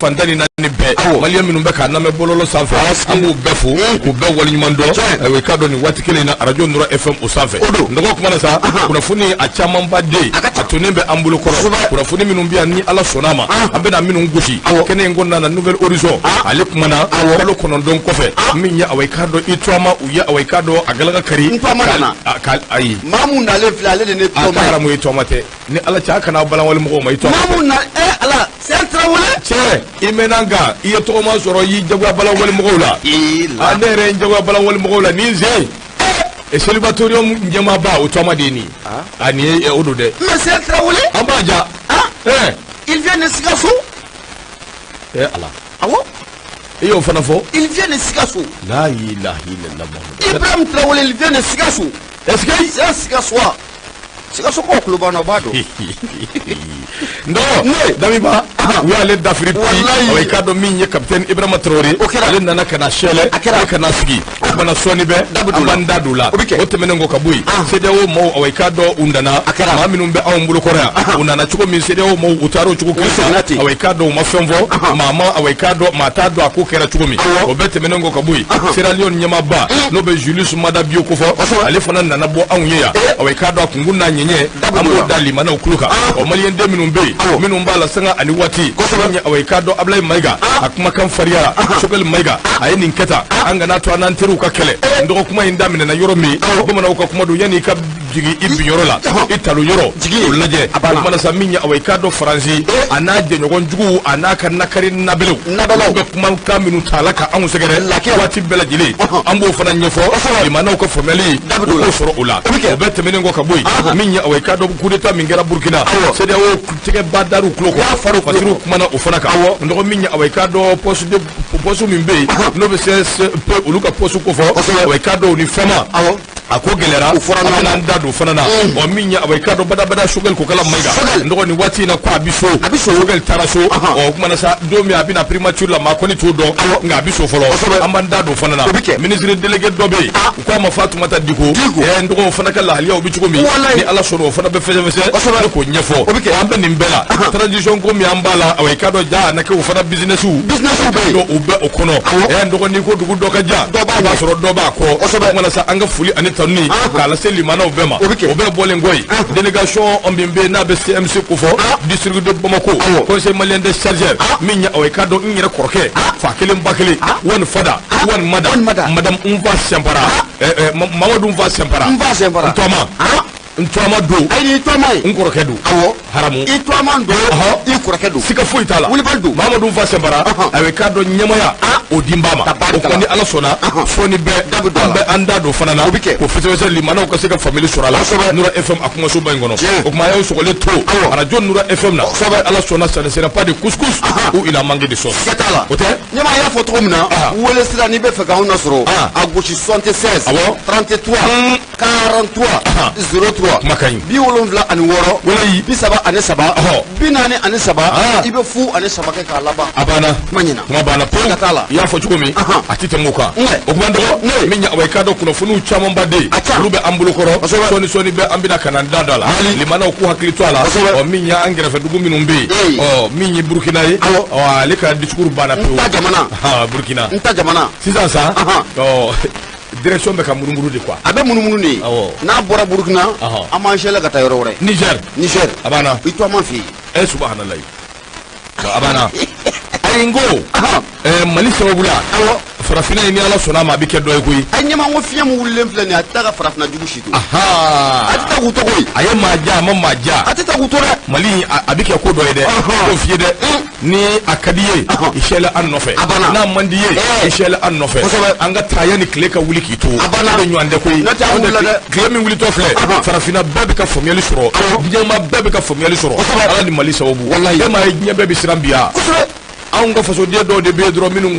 Fan 14 bɛɛ, maliyɛn minnu bɛ k'an lamɛn bɔlɔlɔ sanfɛ, an b'u bɛɛ fo k'u bɛɛ waleɲuman dɔn. Ayiwa, i k'a dɔn nin waati kelen in na, arajo Nura FM o sanfɛ, nɔgɔ kuma na sa, kunnafoni a camanba de a tonnen bɛ an bolo kɔrɔ. Kunnafoni minnu bɛ yan, ni Ala sɔnna a ma, an bɛna minnu gosi kɛnɛ in kɔnɔna na. Nouvel Horizon, ale kumana kalo 9 kɔfɛ min ye. Awa, i k'a dɔn i tɔgɔma u ye. Awa, i k'a dɔn a galaga kari. N tɔgɔma nana. Ayi. Maa mun nalen filɛ, ale de ne a tɔgɔma ka ye. Haramu ye, tɔgɔma tɛ. Ni Ala cɛ, a kana aw balanwale mɔgɔw ma, i tɔgɔma. Maa mun na, Ala, c'est Tarawele. Cɛ, i mɛnna, nka i ye tɔgɔma sɔrɔ, i y'i jagoya balanwale mɔgɔw la. Ee la. A ne yɛrɛ ye n jagoya balanwale mɔgɔw la ni n sen e célibatorium ɲɛmaaba, o tɔgɔma de ye nin ye. A nin ye o don dɛ. Mais c'est Tarawele. An b'a ja. Ah. Ɛ. Il vient de Sikasso. Ɛ Ala. Awɔ. I y'o fana fɔ. Il vient de Sikasso. La ilaha illallah Muhammad. Ibrahim Traoré, il vient de Sikasso. Est ce que C'est un Sikassois. Sikasso ko kulo b'an na, o b'a dɔn. Ndɔgɔ Ne. Damiba, u y'ale dafiri pi. Walayi. Awa, i k'a dɔn min ye capitaine Ibrahima Traoré, O kɛra. ale nana ka na sɛlɛ. A kɛra. Ale ka na sigi. O kumana, sɔɔni bɛ Da bɛ don an la. b'an da don la. O bɛ kɛ. O tɛmɛnen kɔ ka bɔ yen, CEDEAO maaw, awa, i k'a dɔn u nana. A kɛra. Maa minnu bɛ anw bolo kɔrɔ yan, u nana cogo min, CEDEAO maaw, u taara o cogo kelen seginna na. ten. Awa, i k'a dɔn u ma fɛn fɔ maa ma. Awa, i k'a dɔn maa t'a dɔn a ko kɛra cogo min. O bɛɛ tɛmɛnen kɔ ka bɔ yen, Sierra Leone ɲɛmaaba, n'o bɛ Julius Maada Bio kofɔ, ale fana nana bɔ anw ye yan. Awa, i k'a dɔn a kunkun n'a ɲɛɲɛ, Da bɛ an don b'o la. da limanaw tulo kan. Ɔ, maliyɛn den minnu bɛ yen, minnu b'a la sanga ani waati min ye. Awa, i k'a dɔn Ablaye Mayiga, a kumakan fariyara. Sogɛli Mayiga, a ye nin kɛ tan, an kana to an n'an teriw ka kɛlɛ. N dɔgɔ, kuma in daminɛna yɔrɔ min, bamananw ka kuma don, yanni i ka jigin i bin yɔrɔ la, i talon yɔrɔ Jigin. o lajɛ. A banna. O kumana sa, min ye, awa, i k'a dɔn Faransi a n'a jɛɲɔgɔn juguw, a n'a ka nakari nabelew, Nabelew. olu bɛ kumakan minnu ta la ka anw sɛgɛrɛ Laquelle? waati bɛɛ lajɛlen, an b'o fana ɲɛfɔ limanaw ka faamuyali Da bɛ don u la. k'o sɔrɔ o la. O bɛ kɛ. O bɛɛ tɛmɛnen kɔ ka bɔ yen, min ye, awa, i k'a dɔn coup d'état min kɛra Burukina, CEDEAO tɛgɛ ba dar'u tulo Y'a far'u kɔrɔ. tulo Fasiriw kɔrɔ. kumana o fana kan. N dɔgɔ, min ye, awa, i k'a dɔn poste de poste min bɛ yen, n'o bɛ CSP, olu ka poste kofɔ, awa, i k'a dɔn o ni FAMa, a ko gɛlɛyara. U fɔra an ɲɔgɔn bɛna an da don o fana na. Ɔ, min ye, awa, i k'a dɔn badabada, Sogɛli Kokala Mayiga. Sogɛli. N dɔgɔ, nin waati in na ko a bɛ so. A bɛ so. Sogɛli taara so. Ɔ, o kumana sa, don min a bɛna primature la, maa kɔni t'o dɔn, nka a bɛ so fɔlɔ. An b'an da don o fana na. O bɛ kɛ. Ministre délégué dɔ bɛ yen, u k'a ma Fatumata Diko. Diko. Ɛ, n dɔgɔ, o fana ka lahaliyaw bɛ cogo min, Walayi. ni Ala sɔnna, o fana bɛ fɛsɛfɛsɛ ne k'o ɲɛfɔ. O bɛ kɛ. An bɛ nin bɛɛ la, transition ko min an b'a la, awa, i k'a dɔn ja a na kɛ o fana business Business bɛ yen. dɔn o bɛ o kɔnɔ. Ɛ, n dɔgɔ, n'i ko dugu dɔ ka jan, Dɔ b'a i b'a ɲɛ. sɔrɔ dɔ b'a kɔ. O kumana sa, an ka foli ani tanuni k'a lase limanaw bɛɛ ma. O bɛ kɛ. O bɛɛ bɔlen kɔ yen, délégation min bɛ yen, n'a bɛ CMC kofɔ, district de Bamako, Conseil malien des chargeurs, min ye, awa, i k'a dɔn n yɛrɛ kɔrɔkɛ, fa kelen ba kelen, wani fada wani mada, Wani mada. Madame Nfa Sɛnpara, Mamadu Nfa Sɛnpara. Nfa Sɛnpara. N tɔgɔma, n tɔgɔma don. Ayi, n'i tɔgɔma ye. N kɔrɔkɛ don. Haramu. I tɔgɔma don, i kɔrɔkɛ don. Siga foyi t'a la. Wulibali don. Mamadu Nfa Sɛnpara, a bɛ k'a dɔn ɲɛmaya o di ba ma. Ka baara O kala. kɔni, ni Ala sɔnna, sɔɔni bɛɛ Da bɛ don a an la. bɛ an da don fana na O bɛ kɛ. k'o fɛsɛfɛsɛ, limanaw ka se ka faamuyali sɔrɔ a la. Nura FM a kumasoba in kɔnɔ. O tuma, a y'aw sɔgɔlen to arajo Nura FM na. Ala sɔnna, ça ne sera pas de couscous ou il a manqué de sauce. Siga t'a la. O tɛ. Ɲɛma, y'a fɔ cogo min na, wele sira, n'i bɛ fɛ k'anw nasɔrɔ, a gosi 76 33 43 03. Kuma ka ɲi. 76. Walayi. 33. 43. I bɛ fu ani saba kɛ k'a laban. A banna. Kuma ɲɛna. Kuma banna pewu. Siga t'a la. I y'a fɔ cogo min, a ti tɛmɛ o kan. O kuma, dɔgɔ, min ye, awa, i k'a dɔn kunnafoniw camanba de yen, A ca. olu bɛ an bolo kɔrɔ. Sɔɔni sɔɔni bɛ an bɛna ka na da don a la. Limanaw k'u hakili to a la. Ɔ, min ye an kɛrɛfɛ dugu minnu bɛ yen, ɔ, min ye Burukina ye, ɔ, ale ka discours banna pewu. N ta jamana. Burukina. N ta jamana. Sisan sa, ɔ, direction bɛ ka munumunu de quoi. A bɛ munumunu de ye. N'a bɔra Burukina, an b'an sɛlɛ ka taa yɔrɔ wɛrɛ. Niger. Niger. A banna. I tɔgɔma fɛ yen. Ɛ, subahanallahi, a banna. Ayi, n ko Mali sababu la, farafinna ye, ni Ala sɔnna a ma, a bɛ kɛ dɔ ye koyi. A ɲɛma, ko fiɲɛ min wulilen filɛ nin ye, a tɛ taa ka farafinna jugu si to. A tɛ taa k'u to koyi. A ye maa ja, a ma maa ja. A tɛ taa k'u to dɛ. Mali, a bɛ kɛ ko dɔ ye dɛ. K'o f'i ye dɛ, ni a ka di ye, i sɛlɛ an nɔfɛ. A banna. N'a man di ye, i sɛlɛ an nɔfɛ. An ka taa yanni tile ka wuli k'i to. A banna. O de ɲɔgɔn tɛ koyi. N'o tɛ, an wulila dɛ. Tile min wulitɔ filɛ, farafinna bɛɛ bɛ ka faamuyali sɔrɔ, diɲɛmaa bɛɛ bɛ ka faamuyali sɔrɔ, Ala ni Mali sababu. Walayi. E m'a ye, diɲɛ bɛɛ bɛ siran bi yan. Anw ka fasoden dɔw de bɛ yen dɔrɔn, minnu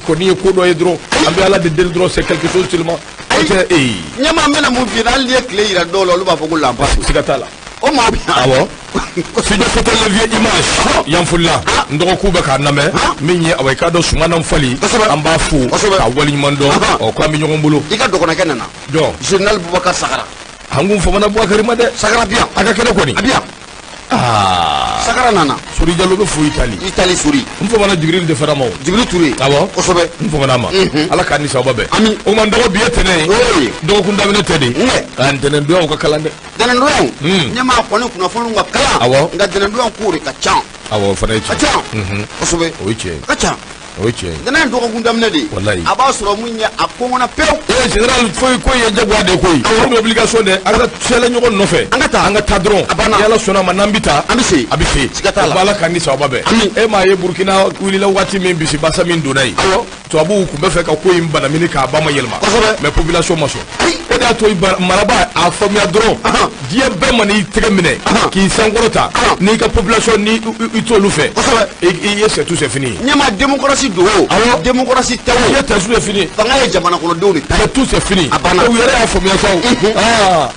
kɔni ye ko dɔ ye dɔrɔn, an bɛ Ala de deli dɔrɔn, c'est quelque chose seulement. O tɛ ee. Ɲɛma, n bɛna mun f'i ye, hali n'i ye tile yira dɔw la, olu b'a fɔ ko lanpa. Siga t'a la. O maa bɛ yan. Awɔ, studio photo levier image yanfolila, n dɔgɔ, k'u bɛ k'a lamɛn. Min ye, awa, i k'a dɔn Sumana Fali, an b'a fo k'a waleɲuman dɔn. Ɔ, k'an bɛ ɲɔgɔn bolo. I ka dɔgɔnɔkɛ nana. Jɔn? Général Boubacar Sagara. An kun famana Bubakari ma dɛ. Sagara bi yan. A ka kɛnɛ kɔni. A bi yan. Aa Sagara nana. Sori Jalo bɛ fo Itali. Itali Sori. N famana Jibirili de fana ma o. Jibiri Ture. Awɔ. Kosɛbɛ. N famana ma. Ala k'an ni sababa bɛn. Ami. O ma n dɔgɔ bi ye tɛnɛn ye. Oui. Dɔgɔkun daminɛ tɛ de. Nɛ. Nka ntɛnɛndonyaw ka kalan dɛ. Ntɛnɛndonyaw. Ɲɛmaa kɔni kunnafoniw ka kalan. Awɔ. Nka ntɛnɛndonya kow de ka ca. Awɔ o fana ye Ka tiɲɛ. ca. Kosɛbɛ. O ye tiɲɛ ye. A ka ca. O ye tiɲɛ ye. Ntɛnɛn ye dɔgɔkun daminɛ de ye. Walayi. A b'a sɔrɔ mun ye a kɔngɔnna pewu. Ee général foyi ko ye jagoya de ye koyi. Awɔ. Obligation dɛ an ka sɛlɛ ɲɔgɔn nɔfɛ. An ka taa. An ka taa dɔrɔn. A banna. Ni Ala sɔnna a ma n'an bɛ taa. An bɛ se. A bɛ se. Siga t'a la. O b'Ala k'an ni sababa bɛn. Ami. E m'a ye Burukina wulila waati min bisibasa min donna yen. Awɔ. Tubabuw tun bɛ fɛ ka ko in banamini k'a ba ma yɛlɛma. Kosɛbɛ. Mais population ma sɔn. Ayi. O de y'a to marabaa a faamuya dɔrɔn. Ahan. Diɲɛ bɛɛ man'i tɛgɛ minɛ. Ahan. K'i sankɔrɔta. Ahan. N'i ka population ni i t'olu fɛ. Kosɛbɛ. I ye c'est tout c'est fini. Ɲɛmaa démocratie don o. Awɔ. Démocratie tɛ I o. ye c'est tout c'est fini. Fanga ye jamana kɔnɔdenw de ta ye. C'est tout c'est fini. A banna. U yɛrɛ y'a faamuya sa o. Aa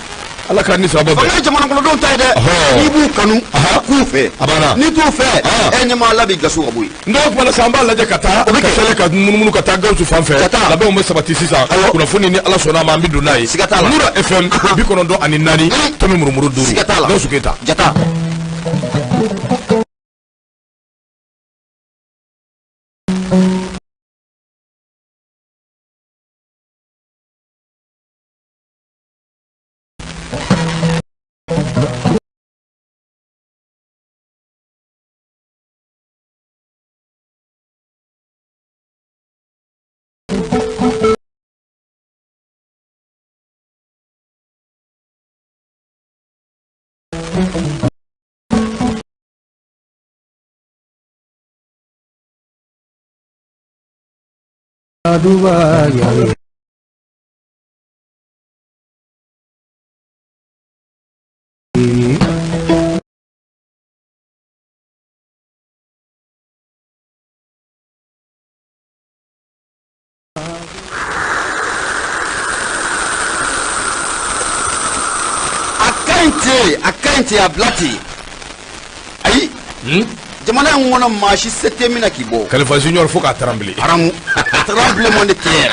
Ala k'an ni sababa Fanga bɛn. ye jamana kɔnɔdenw ta ye dɛ. Ɔhɔ. N'i b'u kanu. Ahan. K'u fɛ. A banna. N'i t'u fɛ. Ah. E ɲɛmaa Ala b'i gasi ka bɔ yen. N'o kumana sa an b'a lajɛ ka taa O bɛ ka kɛ. sɛlɛ ka munumunu ka taa Gawusu fan fɛ Ka taa. labɛnw bɛ sabati sisan Awɔ. kunnafoni ni Ala sɔnna a ma an bɛ don n'a ye Siga t'a la. Nura FM 94 tomi murumuru 5 Siga t'a la. Gawusu Keyita. Jata. A ka ɲi ten, a ka ɲi ten, a bila ten. Ayi. Jamana in kɔnɔ maa si se tɛ min na k'i bɔ. Kalifa Junior fo k'a trembler. Haramu. Tremblement de terre.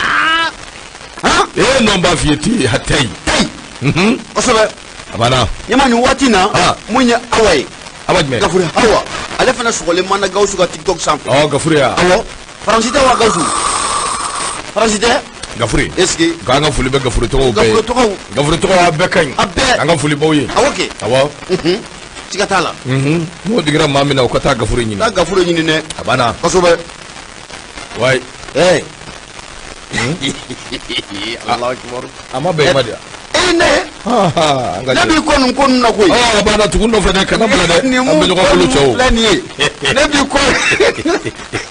Han? Ee non b'a f'i ye ten a tɛ yen. Tayi. Kosɛbɛ. A banna. Ɲɛmaa nin waati in na. Ah. Mun ye Awa ye. Awa jumɛn? Gafure Awa. Ale fana sɔgɔlen man da Gawusu ka TikTok sanfɛ. Ɔ Gafure ya. Awɔ. Faransi tɛ wa Gawusu? Faransi tɛ? Gafure. Est-ce que. K'an ka foli bɛ Gafure tɔgɔw bɛɛ ye. Gafure tɔgɔw. Gafure tɔgɔw a bɛɛ ka ɲi. A bɛɛ. An ka foli b'aw ye. Awɔ kɛ. Awɔ. Siga t'a la. N'o digira maa min na u ka taa Gafure ɲini. Taa Gafure ɲini dɛ. A banna. Kosɛbɛ. Wayi. Ɛɛ. Alahu akibaru. A ma bɛn i ma de. E ne. An ka Ne jɛ. b'i kɔ nin ko ninnu na koyi. Ɔ a banna tugu nɔfɛ dɛ kana bila dɛ. Nin An bɛ mun ɲɔgɔn bolo cɛw. filɛ nin ye. Ne b'i kɔ.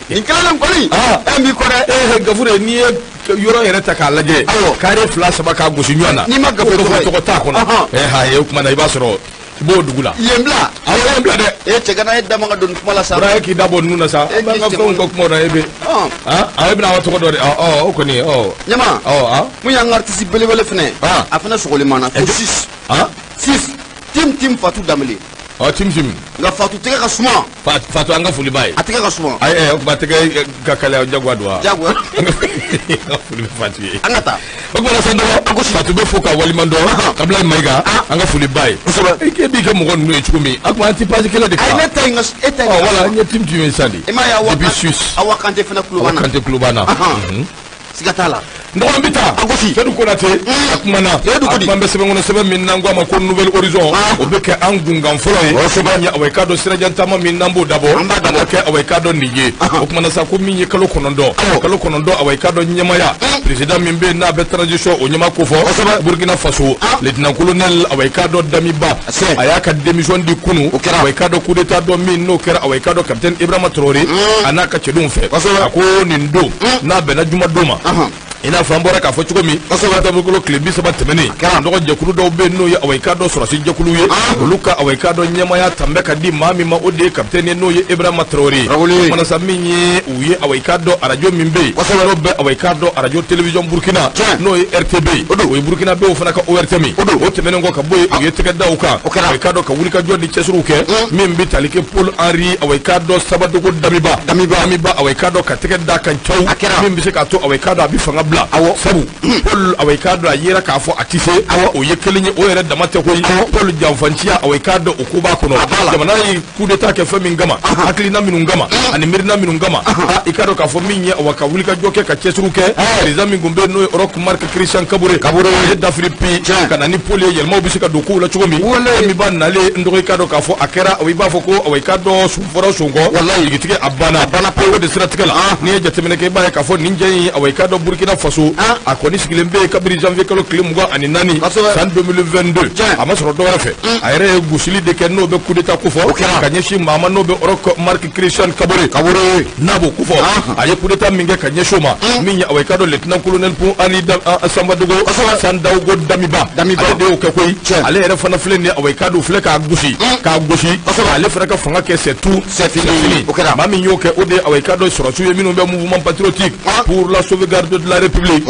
Nin kelen kɔni. Ah. E b'i kɔ dɛ. Ee Gafure n'i ye yɔrɔ yɛrɛ ta k'a lajɛ. Awɔ. Kare 2 3 k'a gosi ɲɔgɔn na. N'i ma Gafure Ko tɔgɔ ye. tɔgɔ t'a kɔnɔ. Ɔhɔn. Ee ha o kuma na i b'a sɔrɔ i b'o dugu la. Yen bila. Awɔ yen bila dɛ. E cɛ kana e da ma ka don nin kuma la sa. Bɔra e k'i da bɔ ninnu na sa. E An b'an ka k'i fɛnw ka kumaw na e bɛ. Ɔn. Han a e bɛna aw tɔgɔ dɔ de ɔ o kɔni ɔ. Ɲɛma. Ɔ han. Mun y'an ka artiste belebele fɛnɛ. Ah. A fɛnɛ sɔgɔlen man na. Ko 6. Han. 6. Tim Tim Fatou Danbele. Ɔ Tim Tim. Nka Fatou tɛgɛ ka suma. Fatou an ka foli b'a ye. A tɛgɛ ka suma. Ayi ɛ o tuma tɛgɛ ka kalaya jagoya don wa. Jagoya. An ka foli bɛ Fatou ye. An ka taa. O kuma na sa dɔgɔ Fatou bɛ fo ka waliman dɔn Abulayi Mayiga an ka foli b'a ye. Kosɛbɛ. E k'e b'i kɛ mɔgɔ ninnu ye cogo min a tuma an ti page kelen de Ayi kan. ne ta in ka e ta in Ɔ ka wala suma. n ye Tim Tim ye sisan de. I m'a ye Awa Depuis Suisse. Awa Kante fɛnɛ tulo Awa b'an na. Kante tulo b'an na. Ahan. Siga t'a la. N dɔgɔ an bɛ taa. A gosi. Sedu Konate a kumana. Sedu A Kodi. kuma bɛ sɛbɛn kɔnɔ sɛbɛn min n'an ko a ma ko Nouvel Horizon. Ah. O bɛ kɛ an kunkan fɔlɔ ye. Kosɛbɛ. Min ye awa i k'a dɔn sirajan taama min n'an b'o dabɔ. An b'a dabɔ. A ka kɛ awa i k'a dɔn nin ye. O kumana sa ko min ye kalo 9. Awɔ. Kalo 9 awa i k'a dɔn ɲɛmaya. Président min bɛ yen n'a bɛ transition o ɲɛma kofɔ. Kosɛbɛ. Burkina Faso. Ah. Lieutenant colonel awa i k'a dɔn Damiba. Se. A y'a ka démission di kunun. O kɛra. Awa i k'a dɔn coup d'état dɔ min n'o kɛra awa i k'a dɔn capitaine Ibrahima Traoré. A n'a ka cɛdenw fɛ. Kosɛbɛ. A ko nin don. N'a bɛnna juma don ma. Ahan. I n'a fɔ an bɔra k'a fɔ cogo min kosɛbɛ tile 30 tɛmɛnen kɛra. dɔgɔ jɛkulu dɔw bɛ yen n'o ye awa i k'a dɔn sɔrɔsi jɛkulu ye Ah. olu ka awa i k'a dɔn ɲɛmaaya tan bɛ ka di maa min ma o de ye capitaine ye n'o ye Ibrahima Traoré ye Traoré. o fana sa min ye u ye awa i k'a dɔn arajo min bɛ yen Kosɛbɛ. n'o bɛ awa i k'a dɔn arajo télévision Burkina Tiɲɛ. n'o ye RTB ye O don. o ye Burkinabéw fana ka ORTM ye O don. o tɛmɛnen kɔ ka bɔ yen u ye tɛgɛ da u kan O kɛra. awa i k'a dɔn ka wulikajɔ ni cɛsiriw kɛ min bɛ tali kɛ Paul Henri awa i k'a dɔn Sabadogo Damiba Damiba. Damiba awa i k'a dɔn ka tɛgɛ da kan caw A kɛra. min bɛ se k'a to awa i k'a dɔn a bɛ fanga bila bila sabu Paul awa i k'a dɔn a yera k'a fɔ a tɛ se o ye kelen ye o yɛrɛ dama tɛ koyi Paul janfanciya awa i k'a dɔn o ko b'a kɔnɔ jamana ye coup d'état kɛ fɛn min kama hakilina minnu kama ani miirina minnu kama i k'a dɔn k'a fɔ min ye awa ka wulikajɔ kɛ ka cɛsiriw kɛ président min tun bɛ yen n'o ye Roch Marc Christian Kaboré ale dafiri pi ka na ni Paul ye yɛlɛmaw bɛ se ka don kow la cogo min Damiba nalen n dɔgɔ i k'a dɔn k'a fɔ a kɛra i b'a fɔ ko awa i k'a dɔn sun fɔra son kɔ jigitigɛ a banna pewu o de siratigɛ la n'i ye jateminɛ kɛ i b'a ye k'a fɔ nin jɛ in awa i k'a dɔn Burkina Faso a kɔni sigilen bɛ yen kabini janvier kalo tile 24 san 2022 a ma sɔrɔ dɔwɛrɛ fɛ a yɛrɛ ye gosili de kɛ n'o bɛ coup d'état kofɔ ka ɲɛsin maa ma n'o bɛ Roch Marc Christian Kaboré n'a b'o kofɔ a ye coup d'état min kɛ ka ɲɛsin o ma min ye awa i k'a dɔn lieutenant colonel Paul Henri Sandaogo Sandaogo Damiba ale de y'o kɛ koyi ale yɛrɛ fana filɛ nin ye awa i k'a dɔn filɛ k'a gosi k'a gosi ale fana ka fanga kɛ c'est tout c'est fini maa min y'o kɛ o de ye awa i k'a dɔn sɔrɔdasiw ye minnu bɛ mouvement patriotique pour la sauvegarde de la république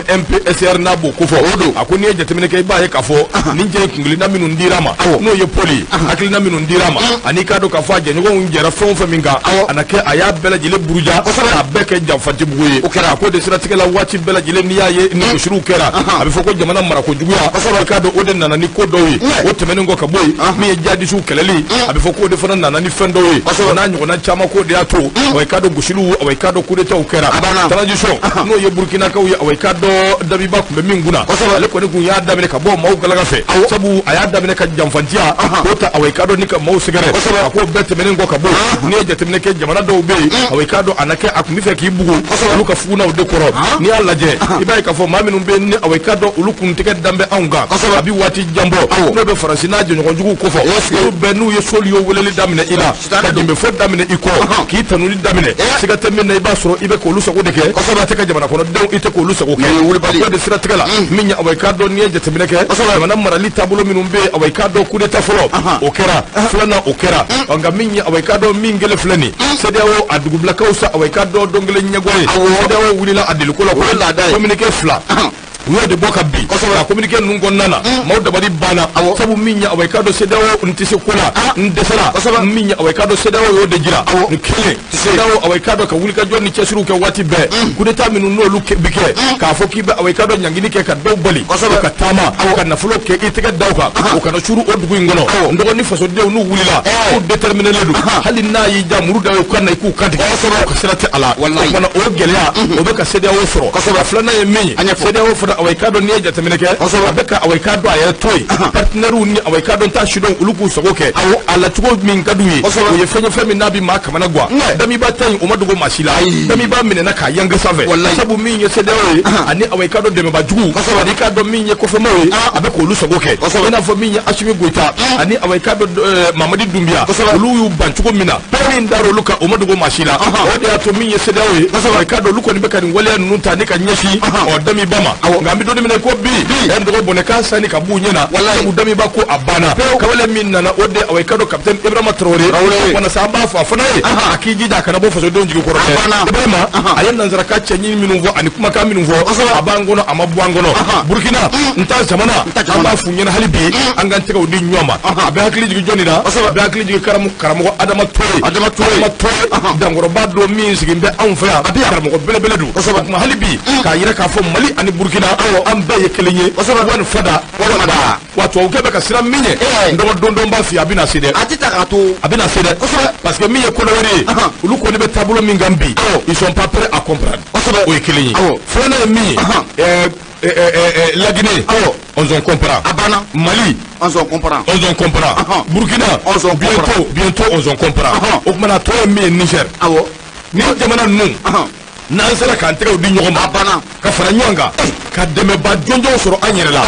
MPSR n'a b'o kofɔ a ko n'i ye jateminɛ kɛ i b'a ye k'a fɔ nin jɛ in kuntilenna minnu dira ma n'o ye Paul ye hakilina minnu dira ma ani k'a dɔn k'a fɔ a jɛɲɔgɔnw jɛra fɛn o fɛn min kan a na kɛ a y'a bɛɛ lajɛlen buruja k'a bɛɛ kɛ janfantibugu ye a ko de siratigɛ la waati bɛɛ lajɛlen n'i y'a ye ni gosiliw kɛra a bɛ fɔ ko jamana marako juguya i k'a dɔn o de nana ni ko dɔw ye o tɛmɛnen kɔ ka bɔ yen min ye jadisiw kɛlɛli a bɛ fɔ k'o de fana nana ni fɛn dɔw ye o n'a ɲɔgɔnna caman k'o de y'a to awa i k'a dɔn gosiliw awa i k'a dɔn coup d'étatw kɛra transition n'o ye burukinakaw ye awa i k'a dɔn Damiba tun bɛ min kunna ale kɔni tun y'a daminɛ ka bɔ maaw galaga fɛ sabu a y'a daminɛ ka janfantiya k'o ta awa i k'a dɔn ni ka maaw sɛgɛrɛ a k'o bɛɛ tɛmɛnen kɔ ka bɔ yen n'i ye jateminɛ kɛ jamana dɔw bɛ yen awa i k'a dɔn a na kɛ a tun bɛ fɛ k'i bugu olu ka fugunaw de kɔrɔ n'i y'a lajɛ i b'a ye k'a fɔ maa minnu bɛ yen ni awa i k'a dɔn olu kun tɛgɛ dan bɛ anw kan a bɛ waati jan bɔ n'o bɛ Faransi n'a jɛɲɔgɔnjuguw kofɔ olu bɛɛ n'u ye soli yo weleli daminɛ i la ka jenbe fɔ daminɛ i kɔ k'i tanuli daminɛ siga tɛ min na i b'a sɔrɔ i bɛ k'olu sago de kɛ i tɛ ka jamana kɔnɔdenw i tɛ k'olu sago kɛ o de siratigɛ la min ye awa i k'a dɔn n'i ye jateminɛ kɛ jamana marali taabolo minnu bɛ yen awa i k'a dɔn coup d'état fɔlɔ o kɛra filanan o kɛra nka min ye awa i k'a dɔn min kelen filɛ nin CEDEAO a dugubilakaw sa awa i k'a dɔn don kelen ɲɛgɔ ye CEDEAO wulila a deliko la communiqué fila u y'o de bɔ ka bin ka communiqué ninnu kɔnɔna na maaw dabali banna sabu min ye awa i k'a dɔn CEDEAO n tɛ se ko la n dɛsɛra min ye awa i k'a dɔn CEDEAO y'o de jira nin kelen CEDEAO awa i k'a dɔn ka wulikajɔ ni cɛsiriw kɛ waati bɛɛ coup d'état minnu n'olu bi kɛ k'a fɔ k'i bɛ awa i k'a dɔn ɲangini kɛ ka dɔw bali ka taama ka nafolo kɛ i tɛgɛ da u kan o kana suru o dugu in kɔnɔ n dɔgɔnin fasodenw n'u wulila k'u déterminélen don hali n'a y'i ja muru da u kan na i k'u kantigɛ o ka sira tɛ a la o fana o gɛlɛya o bɛ ka CEDEAO sɔrɔ a filanan ye min ye CEDEAO fana awa i k'a dɔn n'i ye jateminɛ kɛ a bɛ ka awa i k'a dɔn a yɛrɛ to yen partenaires ni awa i k'a dɔn t'a sidɔn olu k'u sago kɛ a lacogo min ka d'u ye o ye fɛn ye fɛn min n'a bɛ maa kamana gan Damiba ta in o ma dogo maa si la Damiba minɛna k'a yange sanfɛ sabu min ye CEDEAO ye ani awa i k'a dɔn dɛmɛba jugu ani i k'a dɔn min ye kɔfɛmaw ye a bɛ k'olu sago kɛ i n'a fɔ min ye Asimi Goyita ani awa i k'a dɔn Mamadi Dunbiya olu y'u ban cogo min na min dara olu kan o ma dogo maa si la o de y'a to min ye CEDEAO ye awa i k'a dɔn olu kɔni bɛ ka nin waleya ninnu ta ni ka ɲɛsin ɔ Damiba ma nka an bɛ don min na ko bi ɛ n dɔgɔ bɔnɛ k'a sani ka b'u ɲɛ na sabu Damiba ko a banna kawale min nana o de awa i k'a dɔn capitaine Ibrahima Traoré fana sa an b'a fɔ a fana ye a k'i jija a kana bɔ fasodenw jigi kɔrɔ dɛ Ibrahima a ye nansaraka cɛɲi minnu fɔ ani kumakan minnu fɔ a b'an kɔnɔ a ma bɔ an kɔnɔ Burukina n ta jamana an b'a f'u ɲɛna hali bi an k'an tɛgɛw di ɲɔgɔn ma a bɛ hakili jigin jɔnni na a bɛ hakili jigin karamɔgɔ Adama Toure Adama Toure dankɔrɔba don min sigilen bɛ anw fɛ yan karamɔgɔ belebele don o tuma hali bi k'a yira k'a fɔ Mali ani Burukina an bɛɛ ye kelen ye wani fada wa tubabukɛ bɛ ka siran min ɲɛ n dɔgɔ don dɔ b'a f'i ye a bɛna se dɛ a tɛ ta k'a to a bɛna se dɛ parce que min ye Kɔnɔwari ye olu kɔni bɛ taabolo min kan bi ils sont pas prêts à comprendre o ye kelen ye filanan ye min ye la Guinée on s'en comprend a banna Mali on s'en comprend on s'en comprend Burkina on s'en bientôt bientôt on s'en comprend o tuma na tɔ ye min ye Niger ni jamana ninnu n'an sera k'an tɛgɛw di ɲɔgɔn ma a banna ka fara ɲɔgɔn kan ka dɛmɛba jɔnjɔnw sɔrɔ an yɛrɛ la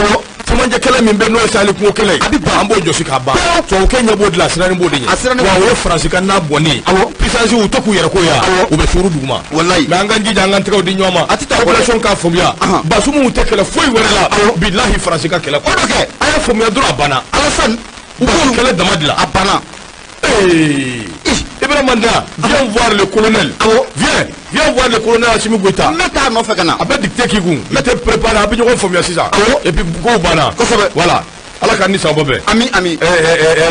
cɛmancɛ kɛlɛ min bɛ n'o ye Sahel kungo kɛlɛ ye an b'o jɔsi k'a ban tubabukɛ ɲɛ b'o de la a sirannen b'o de ɲɛ wa o ye Faransi ka na bɔnnen ye puissance u tɛ k'u yɛrɛ ko ya u bɛ suuru duguma mais an k'an jija an k'an tɛgɛw di ɲɔgɔn ma population k'a faamuya Basumu tɛ kɛlɛ foyi wɛrɛ la bilahi Faransi ka kɛlɛ o kɛ a y'a faamuya dɔrɔn a banna Alassane u b'o kɛlɛ dama de la a banna. Ibrahima Manda, viens voir le colonel. Viens, viens voir le colonel Assimi Goïta. N bɛ taa nɔfɛ ka na. A bɛ dictée k'i kun. Ne tɛ préparé, a bɛ ɲɔgɔn faamuya sisan. Et puis kow banna. Kosɛbɛ. Voilà. Ala ka ni sababa bɛn. Ami ami.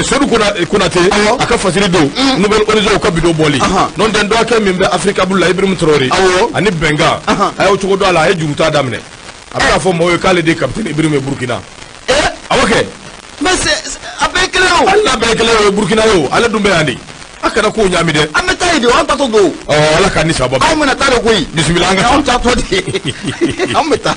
Seydou Konate a ka fasiri don Nouvel Horizon ka bidon bɔli n'o tɛ n dɔgɔkɛ min bɛ Africable la, Ibrahim Traoré, ani bɛnkan a y'o cogo dɔn a la, a ye juruta daminɛ, a bɛ k'a fɔ mɔgɔw ye k'ale de ye capitaine Ibrahim ye Burukina. Awɔ kɛ. Mais c'est a bɛɛ ye kelen o. Hali n'a bɛɛ ye kelen ye, o ye Burukina ye o, ale dun bɛ yan de, a kana kow ɲaami dɛ. An bɛ taa yen de, an taatɔ don. Ɔ, Ala ka ni sababa bɛn. Anw bɛna taa de koyi. Bisimila, an ka taa. Anw taatɔ de, anw bɛ taa.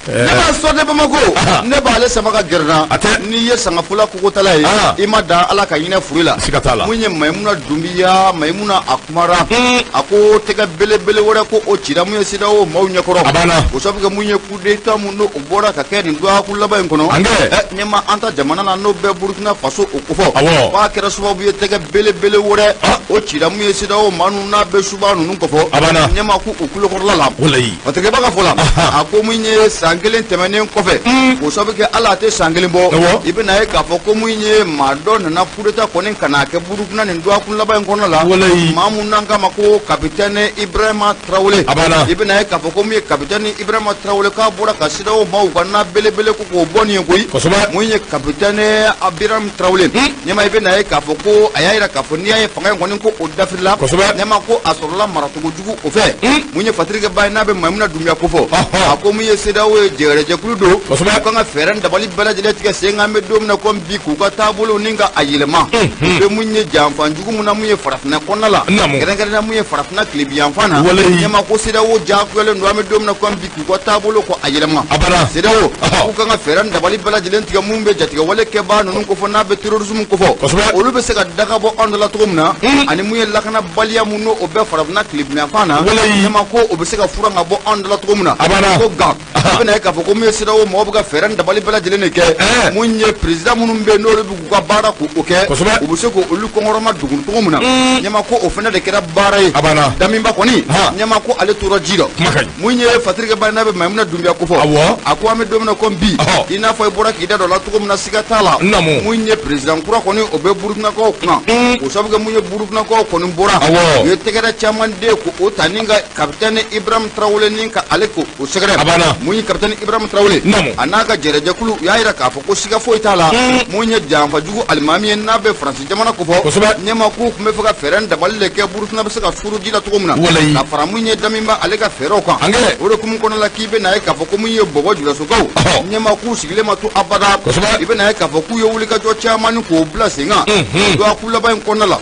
Ne b'a sɔrɔ de Bamakɔ, ne b'ale sama ka gɛrɛ na. A tɛ. N'i ye sangafula kogotala ye, i ma dan Ala ka hinɛ furu la. Siga t'a la. Mun ye Mayimuna Dunbiya, Mayimuna a kumara, a ko tɛgɛ belebele wɛrɛ ko o cira mun ye CEDEAO maaw ɲɛkɔrɔ. A banna. O sabu kɛ mun ye coup d'état mun n'o bɔra ka kɛ nin dɔgɔkun laban in kɔnɔ. An kɛ. Ɲɛma an ta jamana na, n'o bɛ Burukina Faso o kofɔ. Awɔ. K'a kɛra sababu ye tɛgɛ belebele wɛrɛ o cira mun ye CEDEAO maa ninnu n'a bɛ suba ninnu kofɔ. A banna. Ɲɛma k'u tulokɔrɔla la. Walayi. Fatigɛba ka fɔ la, a ko mun ye san kelen tɛmɛnen kɔfɛ, o sabu kɛ ala a tɛ san kelen bɔ, i bɛna ye k'a fɔ ko mun ye maa dɔ nana coup d'état kɔni ka n'a kɛ Burukina nin dɔgɔkun laban in kɔnɔ la. Walayi. Maa mun n'an k'a ma ko capitaine Ibrahima Traoré. A banna. I bɛna ye k'a fɔ ko mun ye capitaine Ibrahima Traoré k'a bɔra ka CEDEAO maaw ka na belebele ko k'o bɔ nin ye koyi. Kosɛbɛ. Mun ye capitaine Ibrahima Traoré, ɲɛma i bɛna ye k'a fɔ ko a y'a yira k'a fɔ n'i y'a ye fanga in kɔni ko o dafirila. Kosɛbɛ. Ɲɛma ko a sɔrɔla maracogo jugu o fɛ. Mun ye Fatirikɛ ba ye n'a bɛ Mayimuna Dunbiya kofɔ, a ko mun ye CEDEAO ye jɛgɛrɛjɛkulu don. Kosɛbɛ. U kan ka fɛɛrɛ ni dabali bɛɛ lajɛlen tigɛ sen kan, an bɛ don min na komi bi, k'u ka taabolo ni ka a yɛlɛma. U bɛ mun ye janfa jugu mun na mun ye farafinna kɔnɔna la, kɛrɛnkɛrɛnnenya mun ye farafinna tilebinyanfan na. Walayi. Ɲɛma ko CEDEAO diyagoyalen don an bɛ don min na komi bi, k'u ka taabolo ko a yɛlɛma. A banna. CEDEAO k'u kan ka fɛɛrɛ ni dabali bɛɛ lajɛlen tigɛ mun bɛ jatigɛwale kɛbaa ninnu kofɔ n'a bɛ terrorisme kofɔ. Kosɛbɛ. Olu bɛ se ka daga bɔ anw da la cogo min na, ani mun ye lakanabaliya mun n'o bɛ farafinna tilebinyanfan na. Walayi. Ɲɛma ko o bɛ se ka furan ka bɔ anw da la cogo min na. A banna. Ko nka i bɛna ye k'a fɔ ko mun ye CEDEAO mɔgɔw bɛ ka fɛɛrɛ ni dabali bɛɛ lajɛlen de kɛ, mun ye président minnu bɛ yen n'olu bɛ k'u ka baara k'o kɛ. Kosɛbɛ. U bɛ se k'olu kɔnkɔrɔma dogo cogo min na. Ɲɛma ko o fana de kɛra baara ye. A banna. Damiba kɔni, ɲɛma ko ale tora ji la. Kuma ka ɲi. Mun ye Fatirikɛ ba ye n'a bɛ Mayimuna Dunbiya kofɔ. Awɔ. A ko an bɛ don min na komi bi, i n'a fɔ i bɔra k'i da don a la cogo min na, siga t'a la. Naamu. Mun ye président kura kɔni o bɛ Burukinakaw kunna. O sabu kɛ mun ye Burukinakaw kɔni bɔra. Awɔ. U ye tɛgɛrɛ caman den k'o ta ni ka capitaine Ibrahim Traoré ni ka ale k'o sɛgɛrɛ. A banna. Mun ye capitaine Ibrahim Traoré. Naamu. A n'a ka jɛrɛjɛkulu u y'a yira k'a fɔ ko siga foyi t'a la. Mun ye janfa jugu alimami ye n'a bɛ Faransi jamana kofɔ. Kosɛbɛ. Ɲɛma k'u tun bɛ fɛ ka fɛɛrɛ ni dabali de kɛ Burukina bɛ se ka suru ji la cogo min na. Walayi. Ka fara mun ye Damiba ale ka fɛɛrɛw kan. Angɛrɛ. O de hukumu kɔnɔ la k'i bɛ n'a ye k'a fɔ ko mun ye Bɔbɔ Julasokaw. Ɲɛma k'u sigilen ma to abada. Kosɛbɛ. I bɛ n'a ye k'a fɔ k'u ye wulikajɔ caman ni k'o bila sen kan. Dɔgɔkun laban in kɔnɔna la.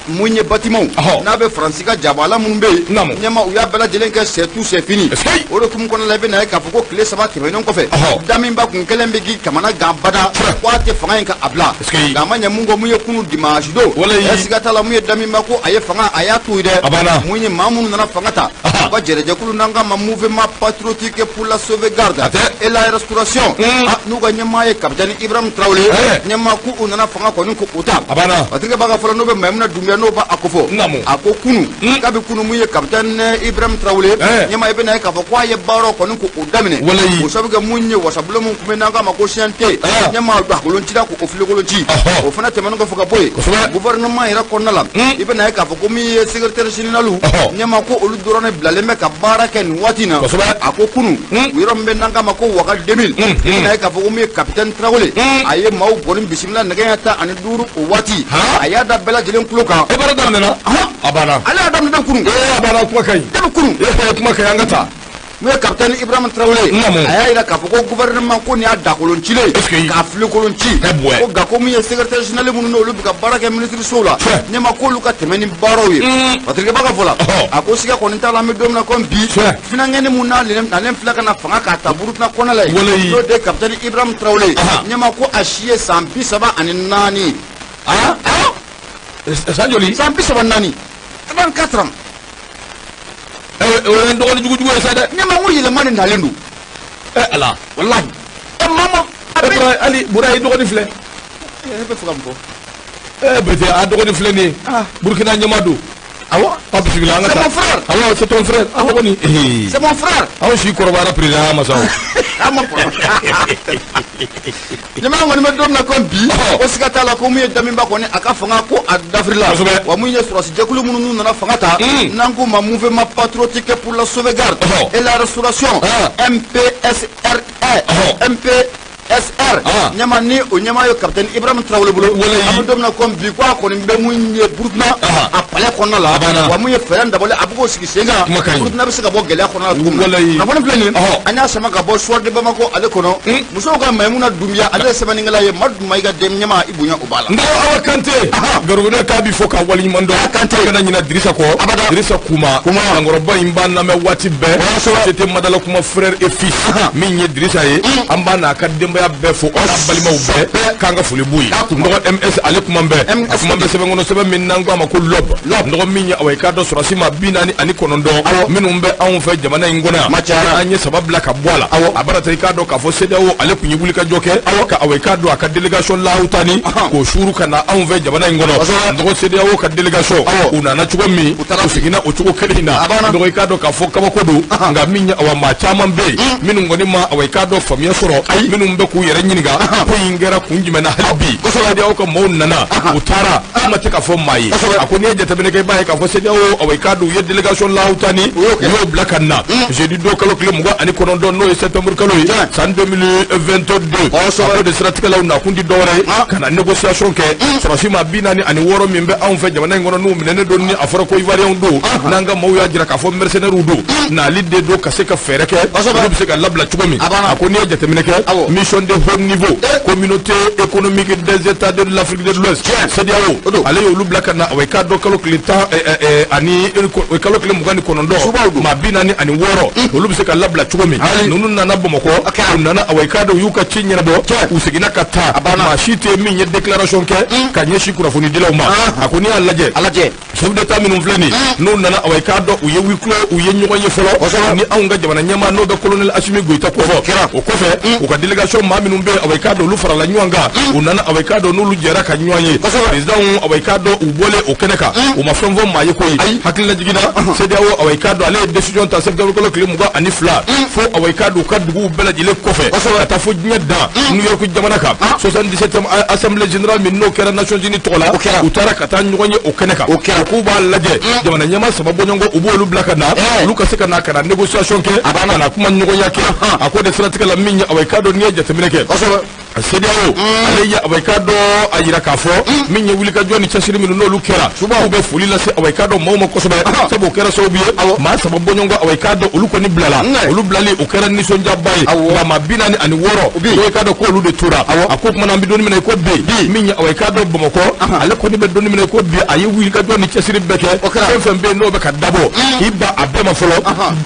Mun ye bâtiment n'a bɛ Faransi ka jabala minnu bɛ yen, ɲɛma u y'a bɛɛ lajɛlen kɛ c'est tout, c'est fini. O de hukumu kɔnɔna la i bɛ n'a ye k'a fɔ ko tile 3 tɛmɛnen kɔfɛ, Damiba kun kɛlen bɛ k'i kamana gan bada ko a tɛ fanga in ka a bila. Nka a ma ɲɛ mun kɔ, mun ye kunu dimanche don, siga t'a la, mun ye Damiba ko a ye fanga a y'a to yen dɛ. Mun ye maa minnu nana fanga ta, u ka jɛrɛjɛkulu n'an k'a ma Mouvement patriotique pour la sauvegarde et la restauration, n'u ka ɲɛmaa ye capitaine Ibrahim Traoré, ɲɛma k'u nana fanga kɔni k'o ta. Patrick Baga fɔlɔ n'o bɛ Mayimuna Dunbiya n'o b'a kofɔ, a ko kunu kabi kunu mun ye capitaine Ibrahim Traoré, ɲɛma i bɛna ye k'a fɔ k'a ye baaraw kɔni k'o daminɛ. O sabu kɛ mun ye wasabulon mun tun bɛ n'an k'a ma ko CNT, ɲɛma a kolon cira k'o filenkolon ci. O fana tɛmɛnen kɔfɛ ka bɔ yen, gouvernement yɛrɛ kɔnɔna la, i bɛna ye k'a fɔ ko min ye secrétaire général, ɲɛma ko olu dɔrɔn de bilalen bɛ ka baara kɛ nin waati in na. A ko kunu yɔrɔ min bɛ n'an k'a ma ko Ouaga 2000, i bɛna ye k'a fɔ ko min ye capitaine Traoré, a ye maaw bɔnni bisimila nɛgɛ ɲɛ 15 o waati, a y'a da bɛɛ lajɛlen tulo kan. E baara daminɛna? A banna. Ale y'a daminɛ kunu. A banna, kuma ka ɲi. Depuis kunu. Kuma ka ɲi, an ka taa. N'o ye capitaine Ibrahim Traoré, a y'a yira k'a fɔ ko gouvernement ko nin y'a dakolon cilen, k'a filenkolon ci. Ko nka ko min ye secrétaire général minnu n'olu bɛ ka baara kɛ ministre sow la, ɲɛma k'olu ka tɛmɛ ni baaraw ye. Patrick Baga fɔ la, a ko siga kɔni t'a la, an bɛ don min na komi bi, finankɛni mun n'ale filɛ ka na fanga k'a ta Burukina kɔnɔ la yen, n'o de ye capitaine Ibrahim Traoré, ɲɛma ko a si ye san 34. San joli? San 34. 34 ans. O ye n dɔgɔnin jugujugu ye sa dɛ. Ne ma ko yɛlɛma de nalen don. Ala. Walahi. Mama. Ali Bura i dɔgɔnin filɛ. Ne bɛ fɛ ka mun fɔ? Bete a dɔgɔnin filɛ nin ye. Burukina ɲɛmaa don. Awɔ. A bisimila an ka taa. C'est mon frère. Awɔ, c'est ton frère. A dɔgɔnin. C'est mon frère. Aw si kɔrɔbayara président ma sa o. A ma kɔrɔ. Ɲɛmaa kɔni bɛ don min na komi bi, ko siga t'a la ko mun ye Damiba kɔni a ka fanga ko a dafirila. Wa mun ye sɔrɔdasi minnu n'u nana fanga ta, n'an k'u ma Mouvement patriotique pour la sauvegarde et la restauration, MPSRE, MP SR ɲɛma ni o ɲɛmaa ye capitaine Ibrahim Traoré bolo an bɛ don min na komi bi ko a kɔni bɛ mun ye Burukina a palais kɔnɔna la wa mun ye fɛɛrɛ dabɔlen a bɛ k'o sigi sen kan Burukina bɛ se ka bɔ gɛlɛya kɔnɔna la cogo min na kunnafoni filɛ nin ye an y'a sama ka bɔ Soir de Bamako ale kɔnɔ musow ka Mayimuna Dunbiya ale ye sɛbɛnnikɛla ye Madu Mayiga den ɲɛmaa i bonya o b'a la. N Awa Kante garibukɛ k'a b'i fo k'a waleɲuman dɔn Kante kana ɲinɛ Dirisa kɔ abada Dirisa Kuma Sankɔrɔba in b'an lamɛn waati bɛɛ CT Madala kuma frère et fils min ye Dirisa ye an b'a n'a ka denbaya bɛɛ fo an n'a balimaw bɛɛ k'an ka foli b'u ye n dɔgɔ MS ale kuma bɛɛ a kuma bɛ sɛbɛn kɔnɔ sɛbɛn min n'an ko a ma ko L'Obs n dɔgɔ min ye awa i k'a dɔn sɔrɔdasi maa 49 minnu bɛ anw fɛ jamana in kɔnɔ yan an ye saba bila ka bɔ a la a bara ta i k'a dɔn k'a fɔ CEDEAO ale tun ye wulikajɔ kɛ ka awa i k'a dɔn a ka délégation lahawutani k'o suuru ka na anw fɛ jamana in kɔnɔ n dɔgɔ CEDEAO ka délégation u nana cogo min u seginna o cogo kelen in na n dɔgɔ i k'a dɔn k'a fɔ kabako don nka min ye awa maa caman bɛ yen minnu kɔni ma awa i k'a dɔn faamuya sɔrɔ minnu bɛ k'u yɛrɛ ɲininka ko in kɛra kun jumɛn na hali bi CEDEAO ka maaw nana u taara kuma tɛ ka fɔ maa ye a ko n'i ye jateminɛ kɛ i b'a ye k'a fɔ CEDEAO awa i k'a dɔn u ye délégation lahawutani u y'o bila ka na jeudi don kalo tile 29 n'o ye septembre kalo ye san 2022 a ko de siratigɛ la u nakun tɛ dɔwɛrɛ ye ka na négociation kɛ sɔrɔdasi maa 46 min bɛ anw fɛ jamana in kɔnɔ n'u minɛnen don ni a fɔra ko Ivoiriens don n'an ka maaw y'a jira k'a fɔ mercenaires don nali de don ka se ka fɛɛrɛ kɛ olu bɛ se ka labila cogo min a ko n'i ye jateminɛ kɛ mission de haut niveau communauté économique des états de l'Afrique de l'Ouest CEDEAO ale y'olu bila ka na awa i k'a dɔn kalo tile tan ani kalo tile 29 maa 46 olu bɛ se ka labila cogo min ninnu nana Bamakɔ u nana awa i k'a dɔn u y'u ka ci ɲɛnabɔ u seginna ka taa maa si tɛ min ye déclaration kɛ ka ɲɛsin kunnafonidilaw ma a ko n'i y'a lajɛ chef d'état minnu filɛ nin n'u nana awa i k'a dɔn u ye huis clos u ye ɲɔgɔn ye fɔlɔ ni anw ka jamana ɲɛmaa n'o bɛ colonel Assimi Goïta kofɔ o kɔfɛ u ka délégation maa minnu bɛ yen awa i k'a dɔn olu farala ɲɔgɔn kan u nana awa i k'a dɔn n'olu jɛra ka ɲɔgɔn ye président awa i k'a dɔn u bɔlen o kɛnɛ kan u ma fɛn fɔ maa ye koyi hakililajigin na CEDEAO awa i k'a dɔn ale ye décision ta septembre kalo tile 22 fo awa i k'a dɔn u ka duguw bɛɛ lajɛlen kɔfɛ ka taa fo diɲɛ dan New York jamana kan 77e assemblée générale min n'o kɛra Nations Unies tɔgɔ la u taara ka taa ɲɔgɔn ye o kɛnɛ kan k'u b'a lajɛ jamana ɲɛmaa saba bɔɲɔgɔnko u b'olu bila ka na olu ka se ka na ka na négociation kɛ ka na kuma ɲɔgɔnya kɛ a ko de siratigɛ la min ye awa i k'a dɔn n'i ye jateminɛ kɛ CEDEAO ale ye awa i k'a dɔn a yira k'a fɔ min ye wulikajɔ ni cɛsiri minnu n'olu kɛra k'u bɛ foli lase awa i k'a dɔn maaw ma kosɛbɛ sabu o kɛra sababu ye maa saba bɔɲɔgɔnko awa i k'a dɔn olu kɔni bilala olu bilali o kɛra nisɔndiyaba ye nka maa 46 dɔw i k'a dɔn k'olu de tora a ko kumana an bɛ don min na i ko bi min ye awa i k'a dɔn Bamakɔ ale kɔni bɛ don min na i ko bi a ye wulikajɔ ni cɛsiri bɛɛ kɛ fɛn fɛn bɛ yen n'o bɛ ka dabɔ k'i ban a bɛɛ ma fɔlɔ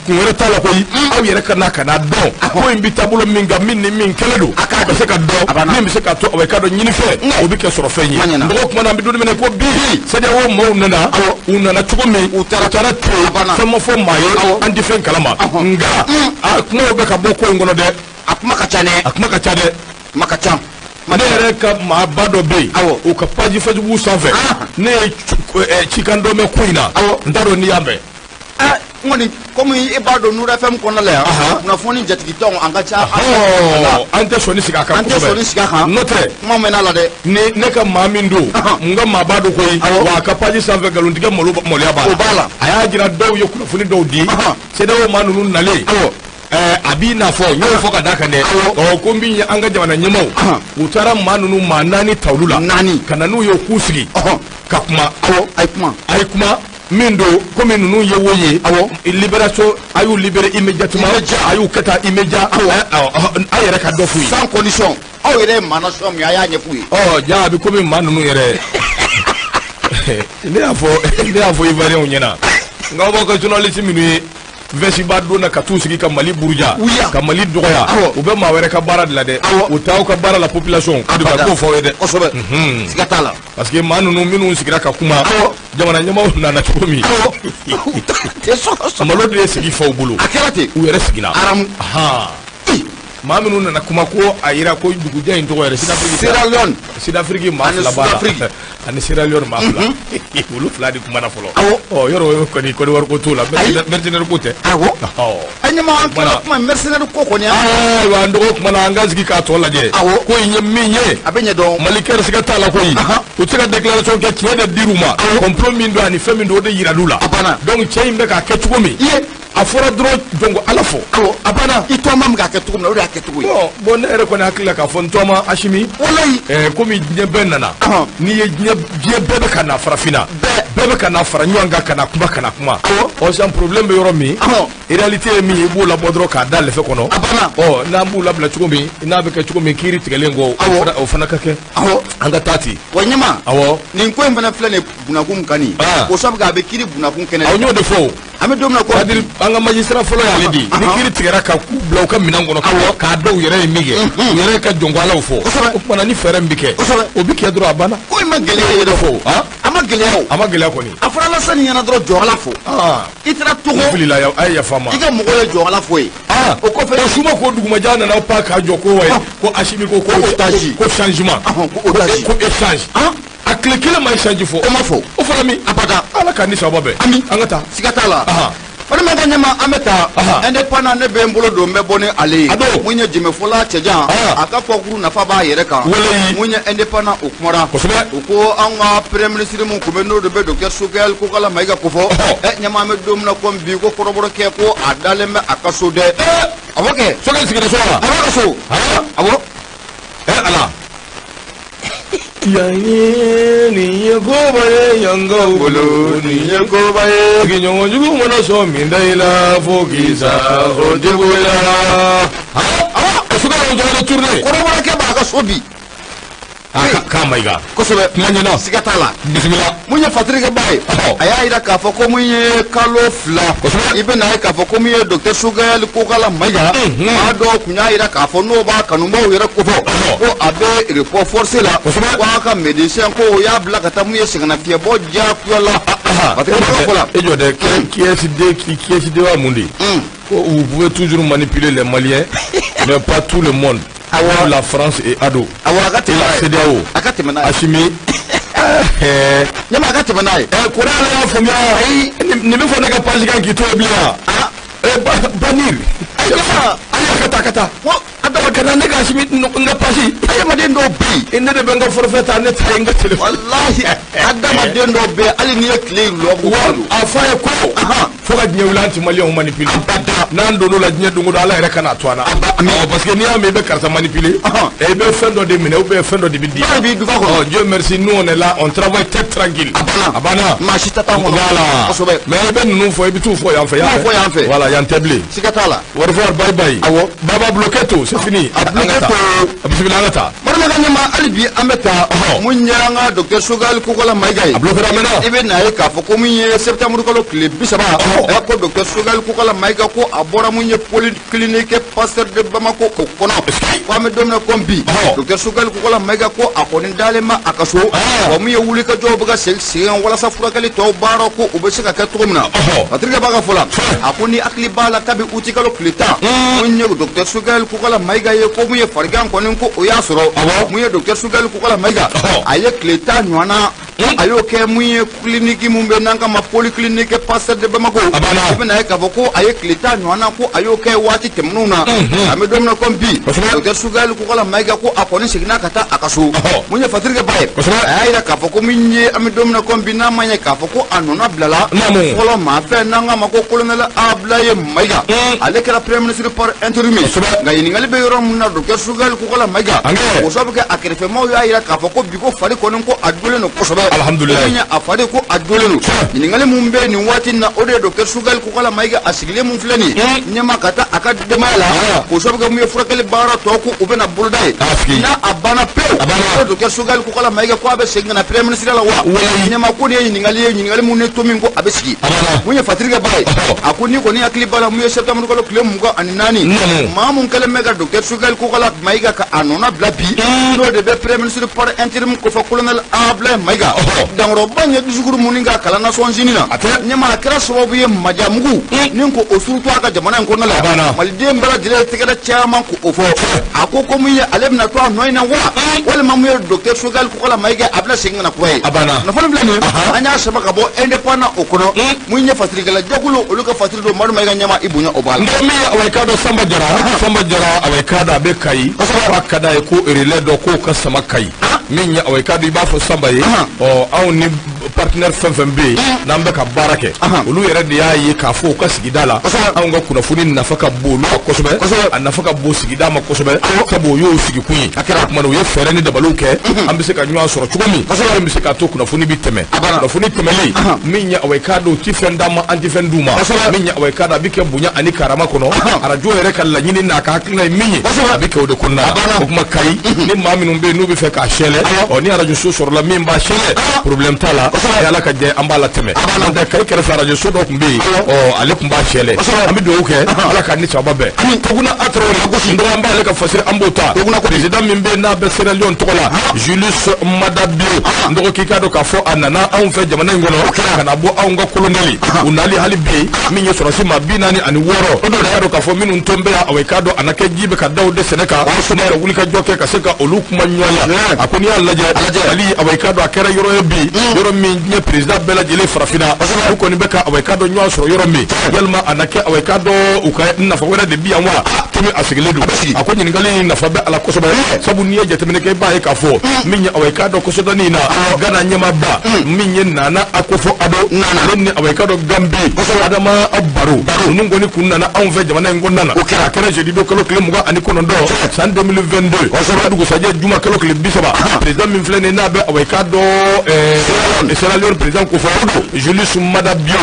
kun wɛrɛ t'a la koyi aw yɛrɛ ka na ka na dɔn ko in bɛ taabolo min kan min ni min kɛlɛ don a ka se ka dɔn min bɛ se k'a to awa i k'a dɔn ɲinifɛn o bɛ kɛ sɔrɔ fɛn ye mɔgɔw kumana an bɛ don min na i ko bi CEDEAO maaw nana u nana cogo min u taara ten fɛn ma fɔ maa ye an tɛ fɛn kalama nka a kumaw bɛ ka bɔ ko in kɔnɔ dɛ a kuma ka ca dɛ a kuma ka ca dɛ kuma ka ca ne yɛrɛ ka maaba dɔ bɛ yen o ka page Facebook sanfɛ ne ye cikan dɔ mɛn ko in na n t'a dɔn n'i y'a mɛn. N kɔni komi e b'a dɔn Nura FM kɔnɔna la yan kunnafoni jatigitɔnw an ka ca an tɛ sɔnni sigi a kan an tɛ sɔnni sigi a kan n'o tɛ kuma mɛnna la dɛ ni ne ka maa min don n ka maaba don koyi wa a ka page sanfɛ nkalontigɛ maloya b'a la o b'a la a y'a jira dɔw ye kunnafoni dɔw di CEDEAO maa ninnu nalen a b'i n'a fɔ n y'o fɔ ka d'a kan dɛ ɔ ko min ye an ka jamana ɲɛmaaw u taara maa ninnu maa naani ta olu la naani ka na n'u ye k'u sigi ka kuma a ye kuma a ye kuma min don komi ninnu ye wo ye libération a y'u libérer immédiatement a y'u kɛ tan immédiat a yɛrɛ ka dɔ f'u ye sans condition aw yɛrɛ ye maa nasɔn min a y'a ɲɛf'u ye ɔ ja a bɛ komi maa ninnu yɛrɛ ne y'a fɔ Ivoiriens ɲɛna nka aw b'aw ka journaliste minnu ye veste ba don na ka t'u sigi ka Mali buruja ka Mali dɔgɔya u bɛ maa wɛrɛ ka baara de la dɛ u t'aw ka baara la population o de b'a k'o fɔ aw ye dɛ kosɛbɛ siga t'a la parce que maa ninnu minnu sigira ka kuma jamana ɲɛmaaw nana cogo min malo de ye sigi fa u bolo a kɛra ten u yɛrɛ sigira aramu maa minnu nana kuma ko a yira ko dugujɛ in tɔgɔ yɛrɛ Sud-Afrique Sierra Leone Sud-Afrique maa fila b'a la ani Sierra Leone maa fila olu fila de kumana fɔlɔ ɔ yɔrɔ o kɔni Côte d'Ivoire ko t'o la mercenaire ko tɛ awɔ an ɲɛma an tilala kuma mercenaire ko kɔni ayiwa an dɔgɔ kumana an ka sigi k'a tɔ lajɛ ko in ye min ye a bɛ ɲɛ dɔn Mali kɛra siga t'a la koyi u tɛ se ka déclaration kɛ tiɲɛ de dir'u ma complot min don ani fɛn min don o de yiral'u la a banna donc cɛ in bɛ k'a kɛ cogo min A fɔra dɔrɔn jɔn ko Ala fɔ. Awɔ. A banna. I tɔgɔma min k'a kɛ cogo min na, o de y'a kɛcogo ye. Bon, ne yɛrɛ kɔni hakili la k'a fɔ n tɔgɔma Asimi. Walayi. Komi diɲɛ bɛɛ nana. N'i ye diɲɛ bɛɛ bɛ ka na farafinna. Bɛɛ. Bɛɛ bɛ ka na fara ɲɔgɔn kan ka na kuma ka na kuma. Awɔ. Ɔ sisan problème bɛ yɔrɔ min. Réalité ye min ye, i b'o labɔ dɔrɔn k'a da lɛfɛ kɔnɔ. A banna. Ɔ n'an b'u labila cogo min, n'a bɛ kɛ cogo min, kiiri tigɛlen kɔ. Awɔ. O fana ka kɛ. Awɔ. An ka taa ten. Wa ɲɛma. Awɔ. Nin ko in fana filɛ nin ye bunakun min kan nin ye. O sabu kɛ a bɛ kiiri bunakun kɛnɛ. Awɔ, n y'o de fɔ o. An bɛ don min na ko. C'est-à-dire an ka magistrat fɔlɔ y'ale de ye. Ni kiiri tigɛra ka k'u bila u ka minɛn kɔnɔ. K'a dɔw yɛrɛ ye min kɛ. U yɛrɛ ka jɔnko Alaw fɔ. Kosɛbɛ. O tuma na ni fɛɛrɛ min bɛ kɛ. Kosɛbɛ. O bɛ kɛ dɔrɔn a banna. Ko in ma gɛlɛya yɛrɛ fɔ o. A ma gɛlɛya o. A ma gɛlɛya kɔni. A fɔra Alasani ɲɛna dɔrɔn jɔ Ala fɔ. I taara Togo. N filila, a ye yafa n ma. I ka mɔgɔw ye jɔ Ala fɔ ye. O kɔfɛ. O suma ko dugumaja nana pan k'a jɔ ko wayi ko Asimi ko ko otage. Ko changement. Ko otage. Ko échange. A tile kelen ma échange fɔ. O ma fɔ. O fɔra min. Abada. Ala k'an ni sababa bɛn. Ami. An ka taa. Siga t'a la. Balima ka ɲɛma, an bɛ taa indépendant, ne bɛ n bolo don n bɛ bɔ ni ale ye. A don. Mun ye jɛmɛfɔla cɛjan, a ka kɔkuru nafa b'a yɛrɛ kan. Walayi. Mun ye indépendant, o kumara. Kosɛbɛ. U ko an ka premier ministre mun tun bɛ n'o de bɛ docteur Choguel Kokalla Maïga kofɔ. Ɲɛma, an bɛ don min na komi bi, ko kɔrɔbɔrɔkɛ ko a dalen bɛ a ka so dɛ. Awɔ kɛ. Choguel sigira so wa? A b'a ka so. Awɔ. Ala. Yan ye nin ye koba ye yankaw bolo, nin ye koba ye. Sigiɲɔgɔn jugu mana sɔn min da i la fo k'i sa o tɛ bɔ i la. O Choguel o jɔlen tourné. Kɔrɔbɔrɔkɛ b'a ka so bi. K'a Mayiga. Kosɛbɛ. Kuma ɲɛna. Siga t'a la. Bisimila. Mun ye Fatirikɛba ye. A y'a jira k'a fɔ ko mun ye kalo 2. Kosɛbɛ. I bɛ n'a ye k'a fɔ ko mun ye docteur Choguel Kokalla Maïga. Maa dɔw tun y'a jira k'a fɔ n'o b'a kanubaw yɛrɛ kofɔ. Ko a bɛ repos forcé la. Kosɛbɛ. Ko a ka médecin ko o y'a bila ka taa mun ye sɛgɛnnafiɲɛbɔ diyagoya la. Fatirikɛba ka fɔ la. E jɔ dɛ, qui est wa mun de ye? Ko vous pouvez toujours manipuler les Maliens, mais pas tout le monde. Awɔ. La France et Ado. Awɔ, a ka tɛmɛ n'a ye. CEDEAO. A ka tɛmɛ n'a ye. Assimi. Ɲɛma, a ka tɛmɛ n'a ye. Kore ala y'a faamuya. Ayi. Nin bɛ fɔ ne ka page kan k'i to yen bilen wa? Bannir. Ayiwa. Ayi, a ka taa, a ka taa. Ko A ka na ne ka Assimi n ka page. Adamaden dɔw bɛ yen. Ne de bɛ n ka forfait ta, ne ta ye n ka téléphone. Walahi, adamaden dɔw bɛ yen, hali n'i ye tile lɔ k'u Wa bolo. a fɔ a ye ko fo ka diɲɛ wuli, an ti maliyɛnw manipuler. N'an donn'o la diɲɛ don o don, Ala yɛrɛ kana to an na. Awɔ, parce que n'i y'a mɛn i bɛ karisa manipuler, i bɛ fɛn dɔ de minɛ ou bien fɛn dɔ de bɛ di. Dɔw b'i dufa kɔnɔ. Dieu merci, nous on est là, on travaille tête tranquille. A banna. A banna. Maa si tɛ taa kɔnɔ. Voilà. Kosɛbɛ. Mais i bɛ ninnu fɔ, i bɛ t'u fɔ yan fɛ. I b'u fɔ yan fɛ. Voilà, yan tɛ bilen. Siga t'a la. Au revoir, bye bye. Awɔ. Baba bloqué tout, c'est fini. A bloqué tout. A bisimila, an ka taa. Balimakɛ ɲɛma, hali bi an bɛ taa. Mun ye an ka docteur Choguel Kokalla Maïga ye. A bloqué a mɛnna. I bɛ n'a ye k'a fɔ ko mun ye septembre kalo tile 30. Ko docteur Choguel Kokalla Maïga ko a bɔra mun ye polyclinique Pasteur de Bamako o kɔnɔ. Ko an bɛ don min na komi bi. Docteur Choguel Kokalla Maïga ko a kɔni dalen bɛ a ka so. Wa mun ye wulikajɔw bɛ ka segin sen walasa furakɛli tɔw baara ko u bɛ se ka kɛ cogo min na. Patrick b'a ka fɔ la. A ko ni hakili b'a la kabi août kalo tile 10. Mun ye docteur Choguel Kokalla Maïga ye ko mun ye farigan kɔni ko o y'a sɔrɔ. Mun ye docteur Choguel Kokalla Maïga. A ye tile 10 ɲɔgɔnna. A y'o kɛ mun ye clinique mun bɛ n'an kama polyclinique Pasteur de Bamako. I bɛna ye k'a fɔ ko a ye tile 10 ɲɔgɔnna ko a y'o kɛ waati tɛmɛnenw na. An bɛ don min na komi bi. Docteur Choguel Kokalla Maïga ko a kɔni seginna ka taa a ka so. Mun ye Fatirikɛba ye. A y'a jira k'a fɔ ko min ye an bɛ don min na komi bi, n'a ma ɲɛ k'a fɔ ko a nɔna bilala. Fɔlɔ maa fɛ n'an k'a ma ko colonel Abdoulaye Maïga. Ale kɛra premier ministre par intérim. Nka ɲininkali bɛ yɔrɔ min na docteur Choguel Kokalla Maïga. O sababu kɛ a kɛrɛfɛmaaw y'a jira k'a fɔ ko bi ko fari kɔni ko a jolen don kosɛbɛ. Alhamdulilayi. Min ye a fari ko a jolen don. Ɲininkali mun bɛ nin waati in na, o de ye docteur Choguel Kokalla Maïga a sigilen mun filɛ nin ye. Ɲɛma ka taa a ka denbaya la. K'o sababu kɛ mun ye furakɛli baara tɔ ko u bɛna boloda ye. N'a a banna pewu. Ko docteur Choguel Kokalla Maïga ko a bɛ segin ka na premier ministre la wa. Ɲɛma ko nin ye ɲininkali ye, ɲininkali mun ni to min ko a bɛ sigi. Mun ye Fatirikɛba ye. A ko ni kɔni hakili b'a la mun ye septembre kalo tile 24. Maa mun kɛlen bɛ ka docteur Choguel Kokalla Maïga ka a nɔna bila bi. N'o de bɛ premier ministre par intérim kofɔ colonel Abdoulaye Maïga. Dankɔrɔba ye discours mun k'a kalan Nations Unies na. Ɲɛma, a kɛra sababu ye majamugu ni ko o surutu a ka jamana in kɔnɔna la. Maliden bɛɛ lajɛlen tɛgɛrɛ caman k'o fɔ. A ko ko mun ye ale bɛna to a nɔ in na wa. Walima mun ye docteur Choguel Kokalla Maïga a bɛna segin ka na kura ye. Nafolo filɛ nin ye. An y'a sɛbɛn ka bɔ indépendant o kɔnɔ. Mun ye fatirikɛla jɛkulu olu ka fatiri don Madu Mayiga ɲɛma i bonya o b'a la. Nka min ye awa i k'a dɔn Samba Jara. Samba Jara awa i k'a dɔn a bɛ Kayi. K'a ka d'a ye ko relais dɔ k'o ka sama Kayi. Min ye awa i k'a dɔn i b'a fɔ Samba ye. Ɔ anw ni partenaire fɛn fɛn bɛ yen n'an bɛ ka baara kɛ, olu yɛrɛ de y'a ye k'a fɔ u ka sigida la, anw ka kunnafoni nafa ka bon olu ma kosɛbɛ, a nafa ka bon sigida ma kosɛbɛ, sabu o y'o sigikun ye. O tuma na u ye fɛɛrɛ ni dabaliw kɛ, an bɛ se ka ɲɔgɔn sɔrɔ cogo min, min bɛ se k'a to kunnafoni bɛ tɛmɛ. Kunnafoni tɛmɛli min ye, awa, i k'a dɔn u ti fɛn d'an ma, an ti fɛn d'u ma. Min ye, awa, i k'a dɔn a bɛ kɛ bonya ani karama kɔnɔ. Arajo yɛrɛ ka laɲini n'a ka hakilina ye min ye, a bɛ kɛ o de kɔnɔna la. O kuma Kayi ni maa minnu bɛ yen n'u bɛ fɛ k'a sɛlɛ, ɔ ni arajo so sɔrɔla min b'a sɛlɛ, problème t'a la. Ni Ala ka jɛ, an b'a latɛmɛ. N'o tɛ, Kayi kɛrɛfɛ arajo so dɔ tun bɛ yen, ɔ ale tun b'a sɛlɛ. An bɛ dugawu kɛ, Ala k'a ni sababa bɛn. Toguna a Tarawele n dɔgɔ, an b'ale ka fasiri, an b'o ta. Président min bɛ yen n'a bɛ Sierra Leone tɔgɔ la, Julius Maada Bio, n dɔgɔ, k'i k'a dɔn k'a fɔ a nana anw fɛ jamana in kɔnɔ ka na bɔ anw ka colonel. U nali hali bi, min ye sɔrɔsi maa 46, i k'a dɔn k'a fɔ minnu tɔn bɛ yan, awa, i k'a dɔn a na kɛ ji bɛ ka da o de sɛnɛ kan ne yɛrɛ wuli ka jɔ kɛ ka se ka olu kuma ɲɔgɔn ya. A ko n'i y'a lajɛ Mali, awa, i k'a dɔn a kɛra yɔrɔ ye bi, yɔrɔ min diɲɛ président bɛɛ lajɛlen farafinna u kɔni bɛ ka, awa, i k'a dɔn ɲɔgɔn sɔrɔ yɔrɔ min. Yalima a na kɛ, awa, i k'a dɔn u ka nafa wɛrɛ de bi yan wa? Komi a sigilen don, a ko ɲininkali in nafa bɛ a la kosɛbɛ, sabu n'i ye jateminɛ kɛ, i b'a ye k'a fɔ min ye, awa, i k'a dɔn kosɛbɛnin in na, Gana ɲɛmaaba min ye Nana Akufo Addo, ale ni, awa, i k'a dɔn Gambi Adama Baro, ninnu kɔni kun nana anw fɛ jamana in kɔnɔna na. A kɛra jeudi don kalo tile 29 san 2022, o dugusajɛ juma kalo tile 30. Président min filɛ nin ye, n'a bɛ, awa, i k'a dɔn Sierra Leone président ko fɔ, Julius Maada Bio,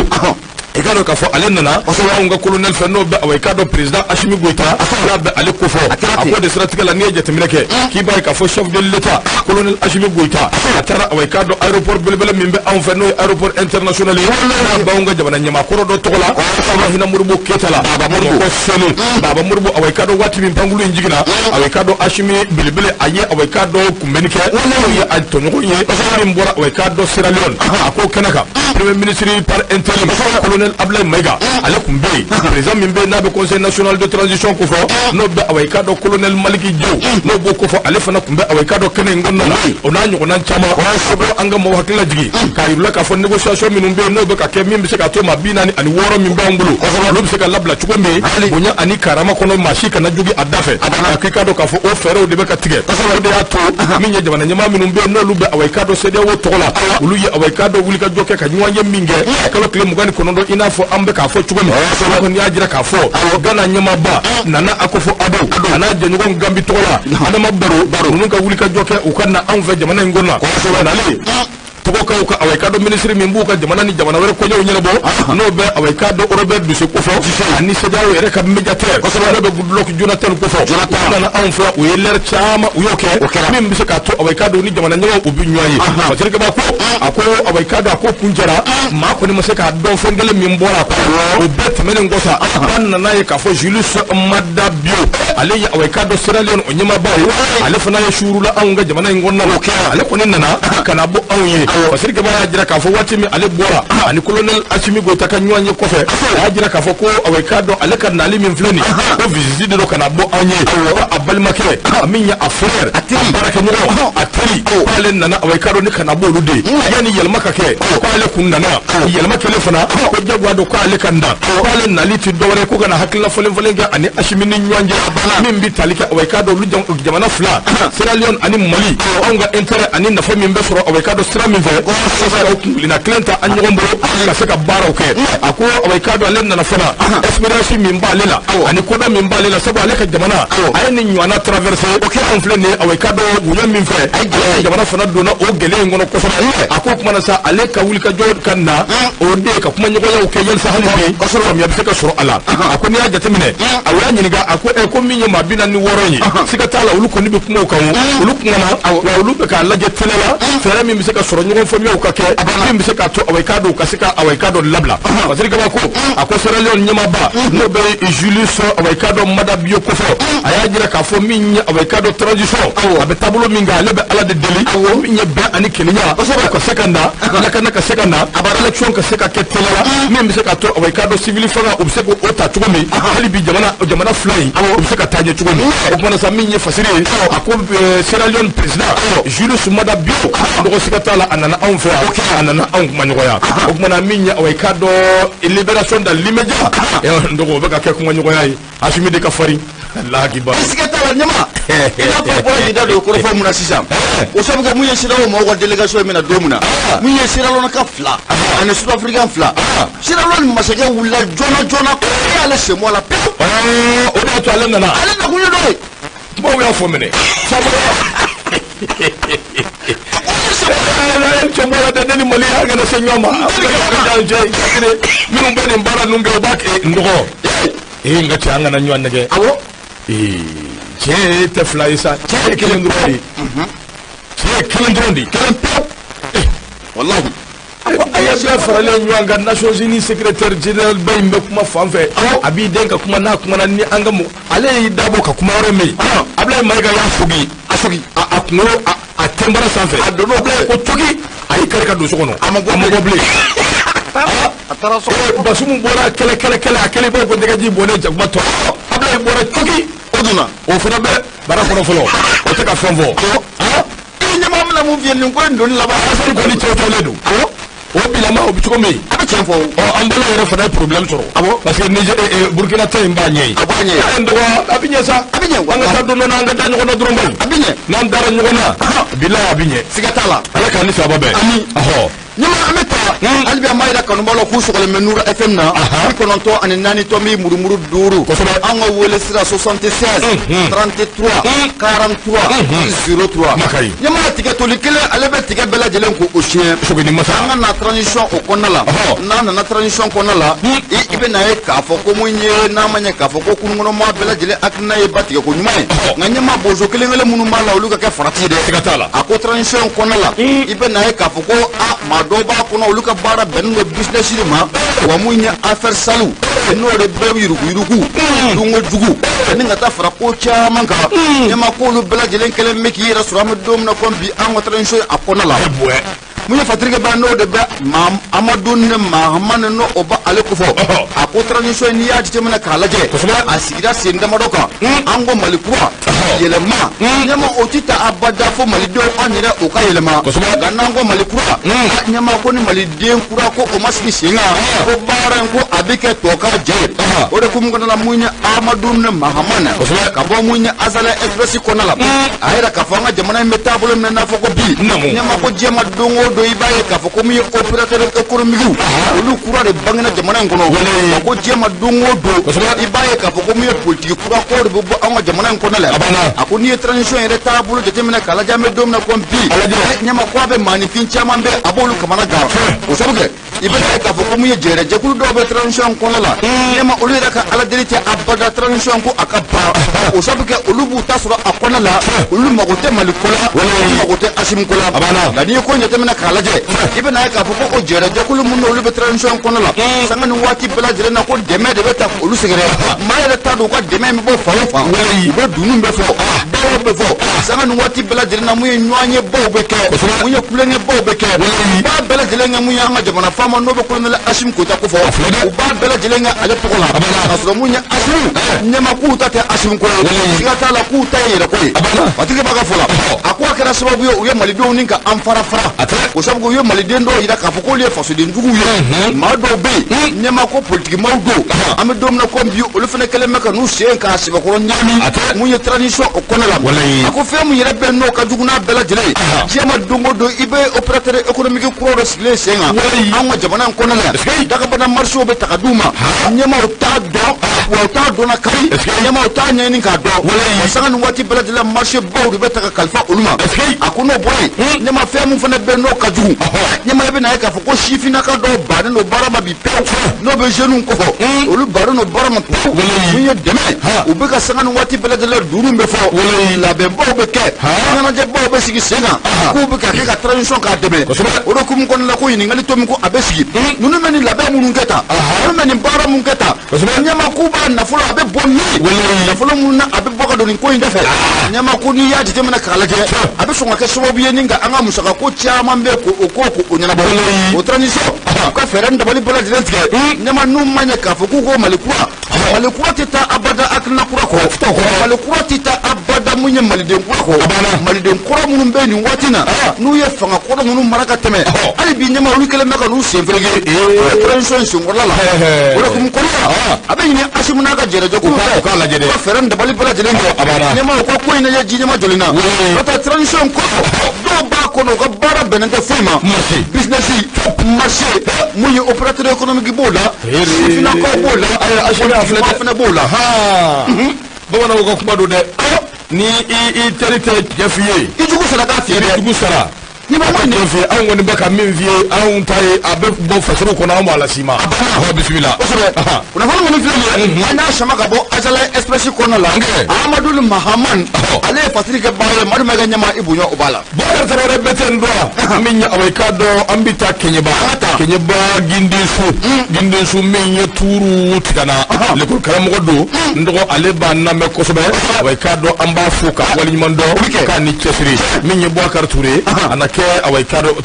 i k'a dɔn k'a fɔ ale nana anw ka colonel fɛ, n'o bɛ, awa, i k'a dɔn président Assimi Goïta, n'a bɛ ale kofɔ. A ko de siratigɛ la, n'i ye jateminɛ kɛ, k'i b'a ye k'a fɔ chef de l'État colonel Assimi Goïta, a taara, awa, i k'a dɔn aéroport belebele min bɛ anw fɛ, n'o ye aéroport international ye, n'a b'anw ka jamana ɲɛmaakɔrɔ dɔ tɔgɔ la, awa, hinɛ Modibo Keyita la, Bamakɔ Senu Baba Modibo. Awa, i k'a dɔn waati min pankulu in jiginna, awa, i k'a dɔn Assimi belebele, a ye, awa, i k'a dɔn kunbɛnni kɛ n'o ye a tɔɲɔgɔn ye min bɔra, awa, i k'a dɔn Sierra Leone. A ko kɛnɛ kan, premier ministre par intérim colonel Abdoulaye Maïga, ale tun bɛ yen. Président min bɛ yen n'a bɛ Conseil national de transition kofɔ, n'o bɛ, awa, i k'a dɔn colonel Maliki Diaw, n'o b'o kofɔ, ale fana tun bɛ, awa, i k'a dɔn kɛnɛ in kɔnɔna na, o n'a ɲɔgɔnna caman. O bɛ an ka mɔgɔ hakili lajigin k'a yir'u la k'a fɔ négociation minnu bɛ yen, n'o bɛ ka kɛ, min bɛ se ka to maa 46 min b'anw bolo, olu bɛ se ka labila cogo min bonya ani karama kɔnɔ, maa si kana jogi a da fɛ. A k'i k'a dɔn k'a fɔ o fɛɛrɛw de bɛ ka tigɛ. O de y'a to min ye jamana ɲɛmaa minnu bɛ yen, n'olu bɛ, awa, i k'a dɔn CEDEAO tɔgɔ la, olu ye, awa, i k'a dɔn wulikajɔ kɛ ka ɲɔgɔn ye min kɛ kalo tile 29, i n'a fɔ an bɛ k'a fɔ cogo min. O kɔni y'a jira k'a fɔ Gana ɲɛmaaba Nana Akufo Addo, a n'a jɛɲɔgɔn Gambi tɔgɔ la Adama Baro, ninnu ka wulikajɔ kɛ u ka na anw fɛ jamana in kɔnɔ nalen tɔgɔkaw ka, awa, i k'a dɔn minisiri min b'u ka jamana ni jamana wɛrɛ koɲɛw ɲɛnabɔ, n'o bɛ, awa, i k'a dɔn Robert Dussey kofɔ, ani CEDEAO yɛrɛ ka médiateur, n'o bɛ Goodluck Jonathan kofɔ, u nana anw fɛ, u ye lɛri caman u y'o kɛ min bɛ se k'a to, awa, i k'a dɔn ni jamana ɲɛmaaw u bɛ ɲɔgɔn ye. Fasiri Kaba ko a ko, awa, i k'a dɔn a ko kun jɛra, maa kɔni ma se k'a dɔn fɛn kelen min bɔra a kɔnɔ. O bɛɛ tɛmɛnen kɔ sa, an nana ye k'a fɔ Julius Maada Bio, ale ye, awa, i k'a dɔn Sierra Leone o ɲɛmaaba ye, ale fana ye suurula anw ka jamana in kɔnɔna la. Ale kɔni nana ka na bɔ anw ye. Fasiri Kaba y'a jira k'a fɔ waati min ale bɔra ani colonel Assimi Goïta ka ɲɔgɔn ye kɔfɛ, a y'a jira k'a fɔ ko, awa, i k'a dɔn ale ka nali min filɛ nin, ko visite de don ka na bɔ anw ye, ko a balimakɛ min ye a frère, a baarakɛɲɔgɔn, a teri, k'ale nana, awa, i k'a dɔn ni ka na bɔ olu de ye yanni yɛlɛma ka kɛ. K'ale kun nana yɛlɛma kɛlen fana, ko jagoya don k'ale ka na, k'ale nali ti dɔwɛrɛ ko ka na hakilina falen falen kɛ ani Assimi ni ɲɔgɔn cɛ, min bɛ tali kɛ, awa, i k'a dɔn olu jamana fila Sierra Leone ani Mali, anw ka intérêt ani nafa min bɛ sɔrɔ, awa, i k'a dɔn sira min fɛ, ka kunkilenna kelen ta an ɲɔgɔn bolo ka se ka baaraw kɛ. A ko, awa, i k'a dɔn ale nana fana, expérience min b'ale la ani kodɔn min b'ale la, sabu ale ka jamana a ye nin ɲɔgɔnna traversé. O kɛra anw filɛ nin ye, awa, i k'a dɔn woɲɛ min fɛ, jamana fana donna o gɛlɛya in kɔnɔ kosɛbɛ. A ko kuma na sa, ale ka wulikajɔ ka na, o de ye ka kumaɲɔgɔnyaw kɛ yalisa hali bi faamuya bɛ se ka sɔrɔ a la. A ko n'i y'a jateminɛ, a y'a ɲininka, a ko ko min ye maa 46 ye, siga t'a la olu kɔni bɛ kuma o kan, o olu kumana wa, olu bɛ k'a lajɛ teliya la fɛɛrɛ min bɛ se ka sɔrɔ ɲɔgɔn faamuyaw ka kɛ, min bɛ se k'a to, awa, i k'a dɔn u ka se ka, awa, i k'a dɔn labila. Fasiri Kaba ko a ko Sierra Leone ɲɛmaaba, n'o bɛ Julius, awa, i k'a dɔn Maada Bio kofɔ, a y'a jira k'a fɔ min ye, awa, i k'a dɔn transition a bɛ taabolo min kan, ale bɛ Ala de deli min ye bɛn ani kelenya o ka se ka na, lakana ka se ka na, élection ka se ka kɛ teliya la, min bɛ se k'a to, awa, i k'a dɔn civil fanga u bɛ se k'o ta cogo min, hali bi jamana fila in u bɛ se ka taa ɲɛ cogo min. O kumana sa, min ye fasiri ye, a ko Sierra Leone président Julius Maada Bio, dɔgɔ siga t'a la, a nana anw fɛ yan, a nana anw kumaɲɔgɔnya. O kumana min ye, awa, i k'a dɔn libération dans l'immédiat, n dɔgɔ, o bɛ ka kɛ kumaɲɔgɔnya ye. Assimi de ka farin, Alahakibar. Siga t'a la ɲama. I n'a fɔ bɔra k'i da don o kɔrɔfɔ mun na sisan, o sabu kɛ mun ye CEDEAO mɔgɔw ka délégation in bɛna don min na, mun ye Sierra Leone ka fila ani Sud Africain fila, Sierra Leone masakɛ wulila joona joona ko e y'ale sen bɔ a la pewu. O de y'a to ale nana. Ale nakun ye dɔ ye. Tubabu y'a fɔ minɛ. Cɛ bɔra dɛ, ne ni Mali an kana se ɲɔgɔn ma. Minnu bɛ nin baara ninnu kɛ, u b'a kɛ n dɔgɔ. Ee, n ka cɛ, an kana ɲɔgɔn nɛgɛ. Ee, tiɲɛ tɛ fila ye sa, tiɲɛ ye kelen dɔrɔn de ye. Tiɲɛ ye kelen dɔrɔn de ye. Kelen pewu. Walahi. A ye bɛɛ faralen ɲɔgɔn kan, Nations Unies secrétaire général ba in bɛ kuma fan fɛ, a b'i den ka kuma n'a kumana ni an ka mɔgɔ, ale y'i dabɔ ka kuma yɔrɔ min, Abulayi Mayiga y'a fogi. A fogi. A kunkolo a tɛnbara sanfɛ. A donn'o kɔfɛ. Ko cogi, a y'i kari ka don so kɔnɔ. A ma bɔ. A ma bɔ bilen. A taara so. Basumu bɔra kɛlɛ kɛlɛ kɛlɛ, a kɛlen b'a fɔ ko dɛgɛji bɔnnen jakuma tɔ. Abulayi bɔra cogi. O donna. O fana bɛ bara kɔnɔ fɔlɔ, o tɛ ka fɛn fɔ. I ɲɛmaa bɛna mun f'i ye nin ko in donni laban? Asani kɔni cɛw tɔlen don. O bilama o bɛ cogo min. A bɛ tiɲɛ fɔ o. Ɔ, an bolo yɛrɛ fana ye problème sɔrɔ. Parce que Niger, Burkina ta in b'a ɲɛ ye. A b'a ɲɛ ye. N dɔgɔ, a bɛ ɲɛ sa. A bɛ ɲɛ. An ka taa don dɔ la, an ka da ɲɔgɔn na dɔrɔn bani. A bɛ ɲɛ. N'an dara ɲɔgɔn na, bilahi a bɛ ɲɛ. Siga t'a la. Ala k'an ni sababa bɛn. Ami. Ɔhɔ. Ɲɛmaa, an bɛ taa hali bi, an b'a yira kanubaw la k'u sɔgɔlen bɛ Nuru FM na, 94.5. An ka wele sira 76 33 43 03. Makayi. Ɲɛmaa, tigɛ toli kelen, ale bɛ tigɛ bɛɛ lajɛlen ko o siɲɛ. Sogoni masa. An ka na transition o kɔnɔna la. N'an nana transition kɔnɔna la, i bɛ na ye k'a fɔ ko mun ye n'a ma ɲɛ k'a fɔ ko kununkɔnɔmaa bɛɛ lajɛlen hakilina ye ba tigɛ ko ɲuman ye, nka ɲɛmaa, bozo kelen kelen minnu b'a la, olu ka kɛ farati ye dɛ. Siga t'a la. A ko transition kɔnɔna la, i bɛ na ye k'a fɔ ko a maa dɔw b'a kɔnɔ, olu ka baara bɛnnen don business de ma, wa mun ye affaire salew n'o de bɛ yuruguyurugu dunko jugu ni ka taa fara ko caman kan. Ɲɛmaa, k'olu bɛɛ lajɛlen kɛlen bɛ k'i yɛrɛ sɔrɔ, an bɛ don min na komi bi, an ka transition a kɔnɔna la. Mun ye Fatirike ba n'o de bɛ Amadu ni Mahamani n'o o bɛ ale kofɔ, a ko transition, n'i y'a jateminɛ k'a lajɛ, a sigira sen damadɔ kan. An ko Mali kura yɛlɛma, ɲɛma, o ti ta abada fo malidenw an yɛrɛ o ka yɛlɛma. Nka n'an ko Mali kura, ɲɛma, ko ni maliden kura ko o ma sigi sen kan, ko baara in ko a bɛ kɛ tɔ ka jɛ ye. O de kun kɔnɔna la, mun ye Amadu ni Mahamani ka bɔ mun ye Azalaï Express kɔnɔna la, a yɛrɛ k'a fɔ an ka jamana in bɛ taabolo min na, n'a fɔ ko bi, ɲɛma, ko diɲɛ ma don o don, i b'a ye k'a fɔ ko mun ye opérateur économique olu kura de bangena jamana in kɔnɔ. Wa ko diɲɛ ma don o don, i b'a ye k'a fɔ ko mun ye politique kura ko de bɛ bɔ an ka jamana in kɔnɔ la. A ko n'i ye transition yɛrɛ taabolo jateminɛ k'a lajɛ, an bɛ don min na komi bi, ɲɛma, ko a bɛ maaninfin caman bɛ, a b'olu kamana gan. O sabu kɛ i bɛ ye k'a fɔ ko mun ye jɛrɛjɛkulu dɔw bɛ transition kɔnɔ la, ɲɛma, olu yɛrɛ ka ala deli tɛ abada transition ko a ka ban. O sabu kɛ olu b'u ta sɔrɔ a kɔnɔ la, olu mago tɛ Mali ko la, olu mago tɛ Asimi ko la. Nka n'i ye ko jateminɛ k'a lajɛ, i bɛ na ye k'a fɔ ko o jɛrɛjɛkulu minnu olu bɛ transition kɔnɔ la, sanga ni waati bɛɛ lajɛlen na, ko dɛmɛ de bɛ ta olu sɛgɛrɛ. Maa yɛrɛ t'a dɔn u ka dɛmɛ in bɛ bɔ fan o fan, u bɛ dunun bɛ fɔ, baaraw bɛ fɔ, sanga ni waati bɛɛ lajɛlen na, mun ye ɲɔgɔn ye baw bɛ kɛ, mun ye kulonkɛ baw bɛ kɛ, u b'a bɛɛ lajɛlen kɛ mun ye an ka jamana faama n'o bɛ colonel Asimi Goyita ko fɔ, u b'a bɛɛ lajɛlen kɛ ale tɔgɔ la, k'a sɔrɔ mun ye Asimi ɲɛma k'u ta tɛ Asimi ko ye, siga t'a la k'u ta ye yɛrɛ ko ye. Fatigi b'a ka fɔ la, a ko a kɛra sababu ye u ye malidenw ni ka an fara fara. O sababu u ye maliden dɔw yira k'a fɔ k'olu ye fasoden juguw ye. Maa dɔw bɛ yen, ɲɛma, ko politikimaw don, an bɛ don min na komi bi, olu fana kɛlen bɛ ka n'u sen k'a sɛbɛkɔrɔ ɲagami mun ye transition o kɔnɔ la. A ko fɛn mun yɛrɛ bɛ n'o ka jugu n'a bɛɛ lajɛlen ye, diɲɛ ma don o don, i bɛ opérateur économique kuraw dɔ sigilen sen kan an ka jamana in kɔnɔ la, dagabana marché bɛ ta ka d'u ma, ɲɛmaaw t'a dɔn, wa u t'a dɔn na kari, ɲɛmaaw t'a ɲɛɲini k'a dɔn, wa sanga ni waati bɛɛ lajɛlen marché baw de bɛ ta ka kalifa olu ma. A ko n'o bɔra yen, ɲɛma, fɛn mun fana bɛ n'o ka jugu, ɲɛma, i bɛ na ye k'a fɔ ko sifinnaka dɔw bannen don baara ma bi pewu, n'o bɛ jeunes kofɔ, olu bannen don baara ma pewu. Mun ye dɛmɛ u bɛ ka sanga ni waati bɛɛ lajɛlen dunun bɛ fɔ, labɛnbaw bɛ kɛ, ɲɛnajɛbaw bɛ sigi sen kan k'u bɛ ka kɛ ka transition k'a dɛmɛ. O de hukumu kɔnɔna la, ko ɲininkali to min ko a bɛ sigi, ninnu bɛ nin labɛn minnu kɛ tan, ninnu bɛ nin baara mun kɛ tan, ɲɛma, k'u b'a nafolo a bɛ bɔ min, nafolo mun na a bɛ bɔ ka don nin ko in dafɛ? Ɲɛma, ko n'i y'a jateminɛ k'a lajɛ, a bɛ sɔn ka kɛ sababu ye ni ka an ka musaka ko caman bɛ k'o ko k'o ɲɛnabɔ. O transition, u ka fɛɛrɛ ni dabali bɛɛ lajɛlen tigɛ, ɲɛma, n'u ma ɲɛ k'a fɔ k'u ko Mali kura Mali kura tɛ taa abada hakilina kura kɔ, Mali kura tɛ taa abada mun ye maliden kura kɔ, maliden kura minnu bɛ nin waati na n'u ye fanga kɔrɔ ninnu mara ka tɛmɛ, hali bi ɲɛma olu kɛlen bɛ ka n'u sen fereke transition in senkɔrɔla la. O de hukumu kɔnɔna la, a bɛ ɲini Asimu n'a ka jɛrɛjɛkulu fɛ u k'a lajɛ dɛ, u ka fɛɛrɛ ni dabali bɛɛ lajɛlen kɛ, ɲɛma u ka ko in lajɛ ji ɲɛma jɔlen na, n'o tɛ transition in kɔfɛ dɔw b'a kɔnɔ u ka baara bɛnnen tɛ foyi ma, business, marché, mun ye opérateur économique b'o la, sifinnakaw b'o la, a fana b'o la. Bamananw ka kuma don dɛ, ni i teri tɛ tiɲɛ f'i ye, i jugu sara k'a f'i ye dɛ, i jugu sara. Ni ma ma nin f'i ye, anw kɔni bɛ ka min f'i ye, anw ta ye a bɛ bɔ fasiriw kɔnɔ, anw b'a las'i ma. Ɔhɔ, bisimila. Kosɛbɛ. Kunnafoni minnu filɛ nin ye, an y'a sama ka bɔ Azalaï Express kɔnɔna la. Amadou Mahaman, ale ye fasiri kɛ baara ye, Madu Mayiga ɲɛmaa, i bonya o b'a la. Bɔkari Tarawele bɛ tɛ n dɔn min ye, awa i k'a dɔn an bɛ taa Kɛɲɛba, Kɛɲɛba Gindenso, Gindenso min ye tuuru tigana lekɔli karamɔgɔ don, n dɔgɔ ale b'an lamɛn kosɛbɛ, awa i k'a dɔn an b'a fo k'a waleɲuman dɔn k'a ni cɛsiri. Min ye Bɔkari Ture, a na kɛ awa i k'a dɔn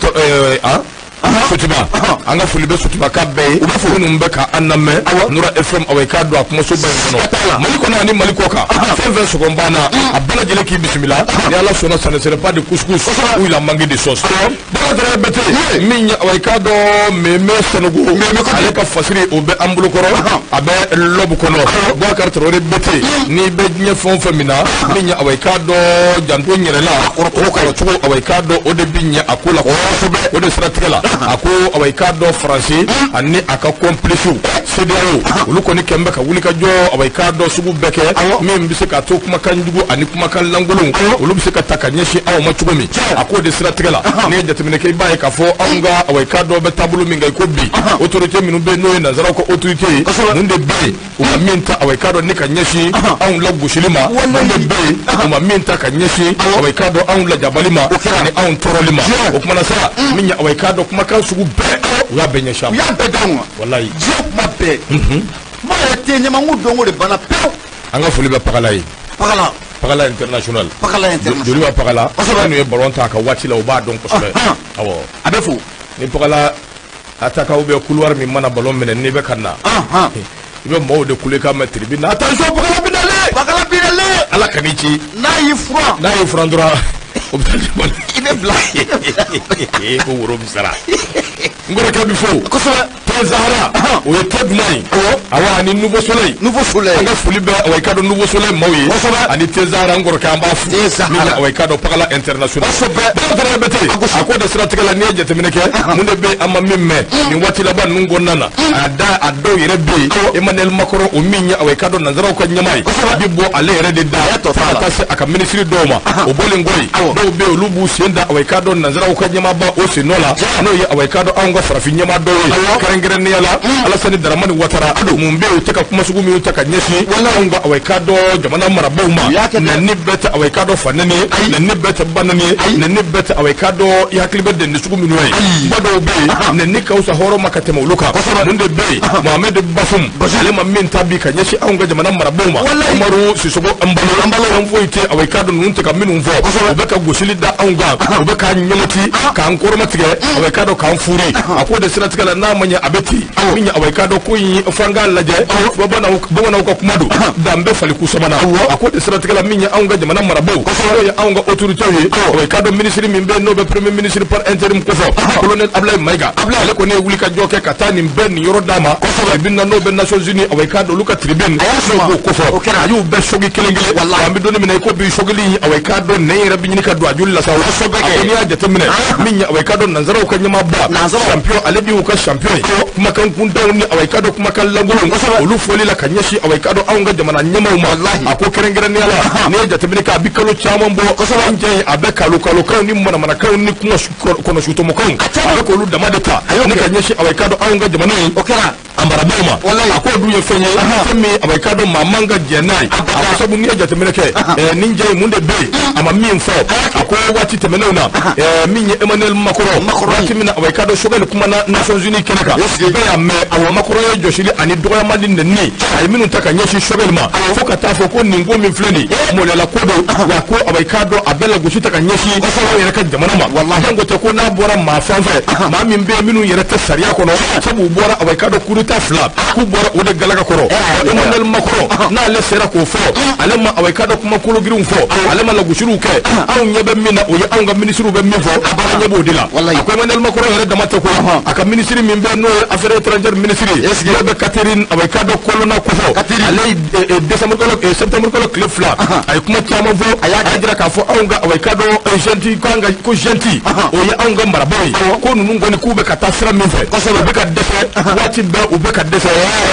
Sotiba, an ka foli bɛ Sotiba ka bɛɛ ye minnu bɛ ka an lamɛn Nura FM, awa i k'a dɔn a kumasoba in kɔnɔ, Mali kɔnɔ ani Mali kɔ kan, fɛn fɛn sɔgɔn b'an na, a bɛɛ lajɛlen k'i bisimila. Ni Ala sɔnna, ça ne serait pas de couscous où il a manqué de sauce. Bɔkari Tarawele Bɛtɛ min ye, awa i k'a dɔn Mɛmɛ Sanogo, ale ka fasiri o bɛ an bolo kɔrɔ, a bɛ lɔbu kɔnɔ. Bɔkari Tarawele Bɛtɛ, n'i bɛ diɲɛ fɛn o fɛn min na, min ye awa i k'a dɔn janto n yɛrɛ la, kɔrɔ cogo, awa i k'a dɔn o de bɛ ɲɛ a ko la kosɛbɛ. O de siratigɛ la, a ko awa i k'a dɔn Faransi ani a ka complices CEDEAO, olu kɔni kɛn bɛ ka wuli ka jɔ, awa i k'a dɔn sugu bɛɛ kɛ min bɛ se k'a to kumakan jugu ani kumakan lankolon olu bɛ se ka ta ka ɲɛsin aw ma cogo min. A k'o de siratigɛ la, n'i ye jateminɛ kɛ, i b'a ye k'a fɔ anw ka awa i k'a dɔn bɛ taabolo min kan i ko bi, autorité minnu bɛ yen n'o ye nanzaraw ka autorité ye, mun de bɛ yen u ma min ta awa i k'a dɔn ni ka ɲɛsin anw lagosili ma, mun de bɛ yen u ma min ta ka ɲɛsin awa i k'a dɔn anw lajabali ma ani anw tɔɔrɔli ma. O kumana sa, min ye awa i k'a dɔn kumakan sugu bɛɛ, u y'a bɛɛ ɲɛsin a ma. U y'a bɛɛ d'anw ma. Walayi. Diɲɛ kuma bɛɛ. Kuma yɛrɛ tɛ ɲɛmakun donko de banna pewu. An ka foli bɛ Pagala ye. Pagala. Pagala international. Pagala international. Joliba Pagala. Minnu ye ballon ta a ka waati la, u b'a dɔn kosɛbɛ. Awɔ. A bɛ fo. Ni Pagala attaquant bɛ couloir min mana ballon minɛ, n'i bɛ ka na, i bɛ maaw de kule k'a mɛn tribune na, attention Pagala bɛ nalen. Pagala bɛ nalen. Ala kan'i ci. N'a y'i furan. N'a y'i furan dɔrɔn, o bɛ taa jama. I bɛ bila. Ko woro bɛ sara. N kɔrɔkɛ bɛ fo. Kosɛbɛ. Thé Zahara, o ye thé duman ye. Awɔ, ani Nouveau Soleil. Nouveau Soleil. An ka foli bɛ awa i k'a dɔn Nouveau Soleil maaw ye. Kosɛbɛ. Ani Thé Zahara, n kɔrɔkɛ an b'a fo. Thé Zahara. Min ye awa i k'a dɔn Pagala international. Kosɛbɛ. Bɔkari Bɛtɛ, a ko de siratigɛ la, n'i ye jateminɛ kɛ, mun de bɛ an ma min mɛn nin waati laban ninnu kɔnɔna na, a da a dɔw yɛrɛ bɛ yen, Emmanuel Macron, o min ye awa i k'a dɔn nanzaraw ka ɲɛmaa ye, a bɛ bɔ ale yɛrɛ de da fo ka taa se a ka minisiri dɔw ma. O bɔlen kɔ yen, dɔw bɛ yen olu b'u sen da awa i k'a dɔn nanzaraw ka ɲɛmaaba o sen nɔ la, n'o ye awa i k'a dɔn anw ka farafin ɲɛmaa dɔw ye, kɛrɛnkɛrɛnnenya la Alasani Daramani Watara. Mun bɛ yen u tɛ ka kuma sugu minnu ta ka ɲɛsin anw ka awa i k'a dɔn jamana marabaaw ma, nɛni bɛɛ tɛ awa i k'a dɔn fa nɛni ye, nɛni bɛɛ tɛ ba nɛni ye, nɛni bɛɛ tɛ awa i k'a dɔn i hakili bɛ dɛnni sugu minnu ye. Kuma dɔw bɛ yen, nɛni ka fisa hɔrɔn ma ka tɛmɛ olu kan. Mun de bɛ yen, Mohamed Bazoum, ale ma min ta bi ka ɲɛsin anw ka jamana marabaaw ma, Umaru Sisoko Embalo, fɛn foyi tɛ awa i k'a dɔn ninnu tɛ ka minnu fɔ, u bɛ ka gosili da anw kan, u bɛ k'an ɲɔnti, k'an kɔrɔma tigɛ, awa i k'a dɔn k'an furi. A k'o de siratigɛ la, n'a ma ɲɛ a bɛ ten, min ye awa i k'a dɔn ko in f'an k'a lajɛ, bamananw ka kuma don, dan bɛɛ faliku samana. A k'o de siratigɛ la, min ye anw ka jamana marabaaw, n'o ye anw ka autorités ye, awa i k'a dɔn minisiri min bɛ yen n'o bɛ premier ministre par intérim kofɔ, colonel Ablaye Mayiga, ale kɔni ye wuli ka jɔ kɛ ka taa nin bɛɛ nin yɔrɔ d'a ma tribune na, n'o bɛ Nations Unies, awa i k'a dɔn olu ka tribune n'o b'o kofɔ, a y'u bɛɛ sogi kelen kelen. An bɛ don min na i ko bi, sogili awa i k'a dɔn nɛn yɛrɛ bɛ ɲini ka don a joli la sa. A ko n'i y'a jateminɛ, min ye awa i k'a dɔn nanzaraw ka ɲɛmaaba champion, ale de y'u ka champion ye, kumakan kuntanw ni awa i k'a dɔn kumakan lankolon olu fɔli la ka ɲɛsin awa i k'a dɔn anw ka jamana ɲɛmaaw ma. A ko kɛrɛnkɛrɛnnenya la, n'i ye jateminɛ kɛ, a bɛ kalo caman bɔ n cɛ ye, a bɛ kalo kalokanw ni manamanakanw ni kuma kɔnɔsutɔmɔkanw, a bɛ k'olu dama de ta ni ka ɲɛsin awa i k'a dɔn anw ka jamana ye a marabaaw ma. A k'o dun ye fɛn ye, fɛn min awa i k'a dɔn maa man ka jɛn n'a ye. A ko sabu n'i ye jateminɛ kɛ, nin jɛ in mun de bɛ yen a ma min fɔ? A ko waati tɛmɛnenw na, min ye Emmanuel Macron, waati min na awa i k'a dɔn Choguel kumana Nations Unies kɛnɛ kan, bɛɛ y'a mɛn, awa Macron ye jɔsili ani dɔgɔyama ni nɛnini a ye minnu ta ka ɲɛsin Choguel ma, fo ka taa fɔ ko nin ko min filɛ nin ye maloyala ko don, wa ko awa i k'a dɔn a bɛ lagosi ta ka ɲɛsin anw yɛrɛ ka jamana ma. Jango tɛ ko n'a bɔra maa fan fɛ, maa min bɛ yen minnu yɛrɛ tɛ sariya kɔnɔ, sabu u bɔra awa i k'a dɔn coup d'État fila k'u bɔra o de galaka kɔrɔ. Emmanuel Macron n'ale sera k'o fɔ, ale ma awa i k'a dɔn kuma kologirinw fɔ, ale ma lagosiliw kɛ. Anw ɲɛ bɛ min na, o ye anw ka minisiriw bɛ min fɔ, an ɲɛ b'o de la. A ko Emmanuel Macron yɛrɛ dama tɛ koyi, a ka minisiri min bɛ, n'o ye affaires étrangères minisiri ye, n'o bɛ Catherine awa i k'a dɔn Colonna kofɔ, ale ye décembre kalo, septembre kalo tile 2, a ye kuma caman fɔ. A y'a jira k'a fɔ anw ka awa i k'a dɔn junte, k'an ka ko junte, o ye anw ka marabaaw ye, ko ninnu kɔni k'u bɛ ka taa sira min fɛ, u bɛ ka dɛsɛ waati bɛɛ, u bɛ ka dɛsɛ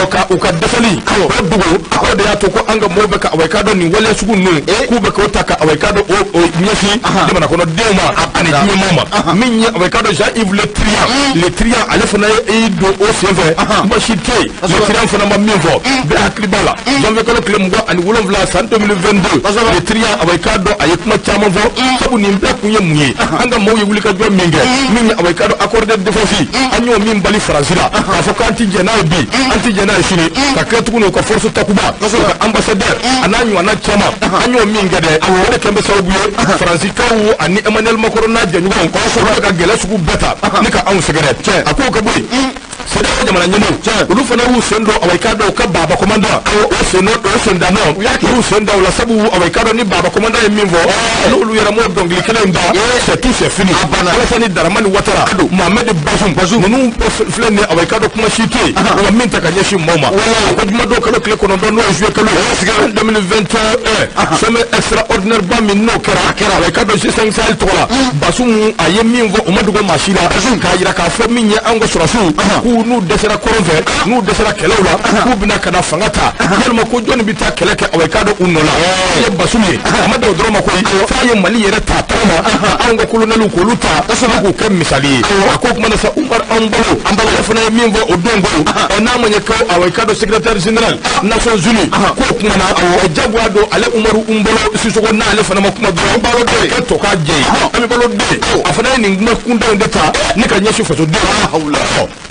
ka u ka dɛsɛli o dogo. O de y'a to ko an ka mɔgɔw bɛ ka awa i k'a dɔn nin waleya sugu ninnu, k'u bɛ k'o ta ka awa i k'a dɔn o ɲɛsin jamana kɔnɔdenw ma ani diɲɛmaa ma. Min ye awa i k'a dɔn Jean-Yves Le Drian, Le Drian ale fana ye don o senfɛ, kuma si tɛ yen Le Drian fana ma min fɔ. Bɛɛ hakili b'a la, janvier kalo tile 27 san 2022, Le Drian awa i k'a dɔn a ye kuma caman fɔ. Sabu nin bɛɛ kun ye mun ye? An ka maaw ye wulikajɔ min kɛ, min ye awa i k'a dɔn accord de défense, an y'o min bali Faransi la, k'a fɔ k'an ti jɛn n'a ye bi, an ti jɛn n'a ye sini, ka tila tuguni u ka force Takuba, u ka ambassadeur a n'a ɲɔgɔnna caman, an y'o min kɛ dɛ, o de kɛn bɛ sababu ye Faransikaw ani Emmanuel Macron n'a jɛɲɔgɔnw olu bɛ ka gɛlɛ sugu bɛɛ ta ni ka anw sɛgɛrɛ. A k'o ka bɔ yen, CEDEAO jamana ɲɛmaaw, olu fana y'u sen don awa i k'a dɔn u ka Baba commandant o sen o sen da nɔ, u y'u sen da o la. Sabu awa i k'a dɔn ni Baba commandant ye min fɔ, n'olu yɛrɛ m'o dɔnkili kelen in da, c'est tout, c'est fini. Alassane Dramane Ouattara, Mohamed Bazoum, ninnu bɛɛ filɛ nin ye, awa i k'a dɔn kuma si tɛ yen u ka min ta ka ɲɛsin maaw ma. Ko jumadon kalo tile 9, n'o ye juillet kalo 2021, sommet extraordinaire ba min n'o kɛra awa i k'a dɔn G5 Sahel tɔgɔ la, Bazoum a ye min fɔ, o ma dogo maa si la, k'a jira k'a fɔ min ye an ka sɔrɔsiw k'u n'u dɛsɛra kɔrɔn fɛ, n'u dɛsɛra kɛlɛw la, k'u bɛna ka na fanga ta, yalima ko jɔnni bɛ taa kɛlɛ kɛ awa i k'a dɔn u nɔ la. Ye Bazoum ye, a ma dan o dɔrɔn ma koyi, f'a ye Mali yɛrɛ ta tɔgɔ ma, anw ka colonɛliw k'olu ta k'u kɛ misali ye. A ko kuma na sa, Umar Embalo, ale fana ye min fɔ o don, ko n'a ma ɲɛ ko awa i k'a dɔn secrétaire général Nations Unies k'o kumana, jagoya don ale Umaru Embalo Sissoco n'ale fana ma kuma dɔrɔn, balo den kɛ tɔ k'a jɛ ye. An bɛ balo den, a fana ye nin kuma kuntanw de ta ni ka ɲɛsin fasodenw ma.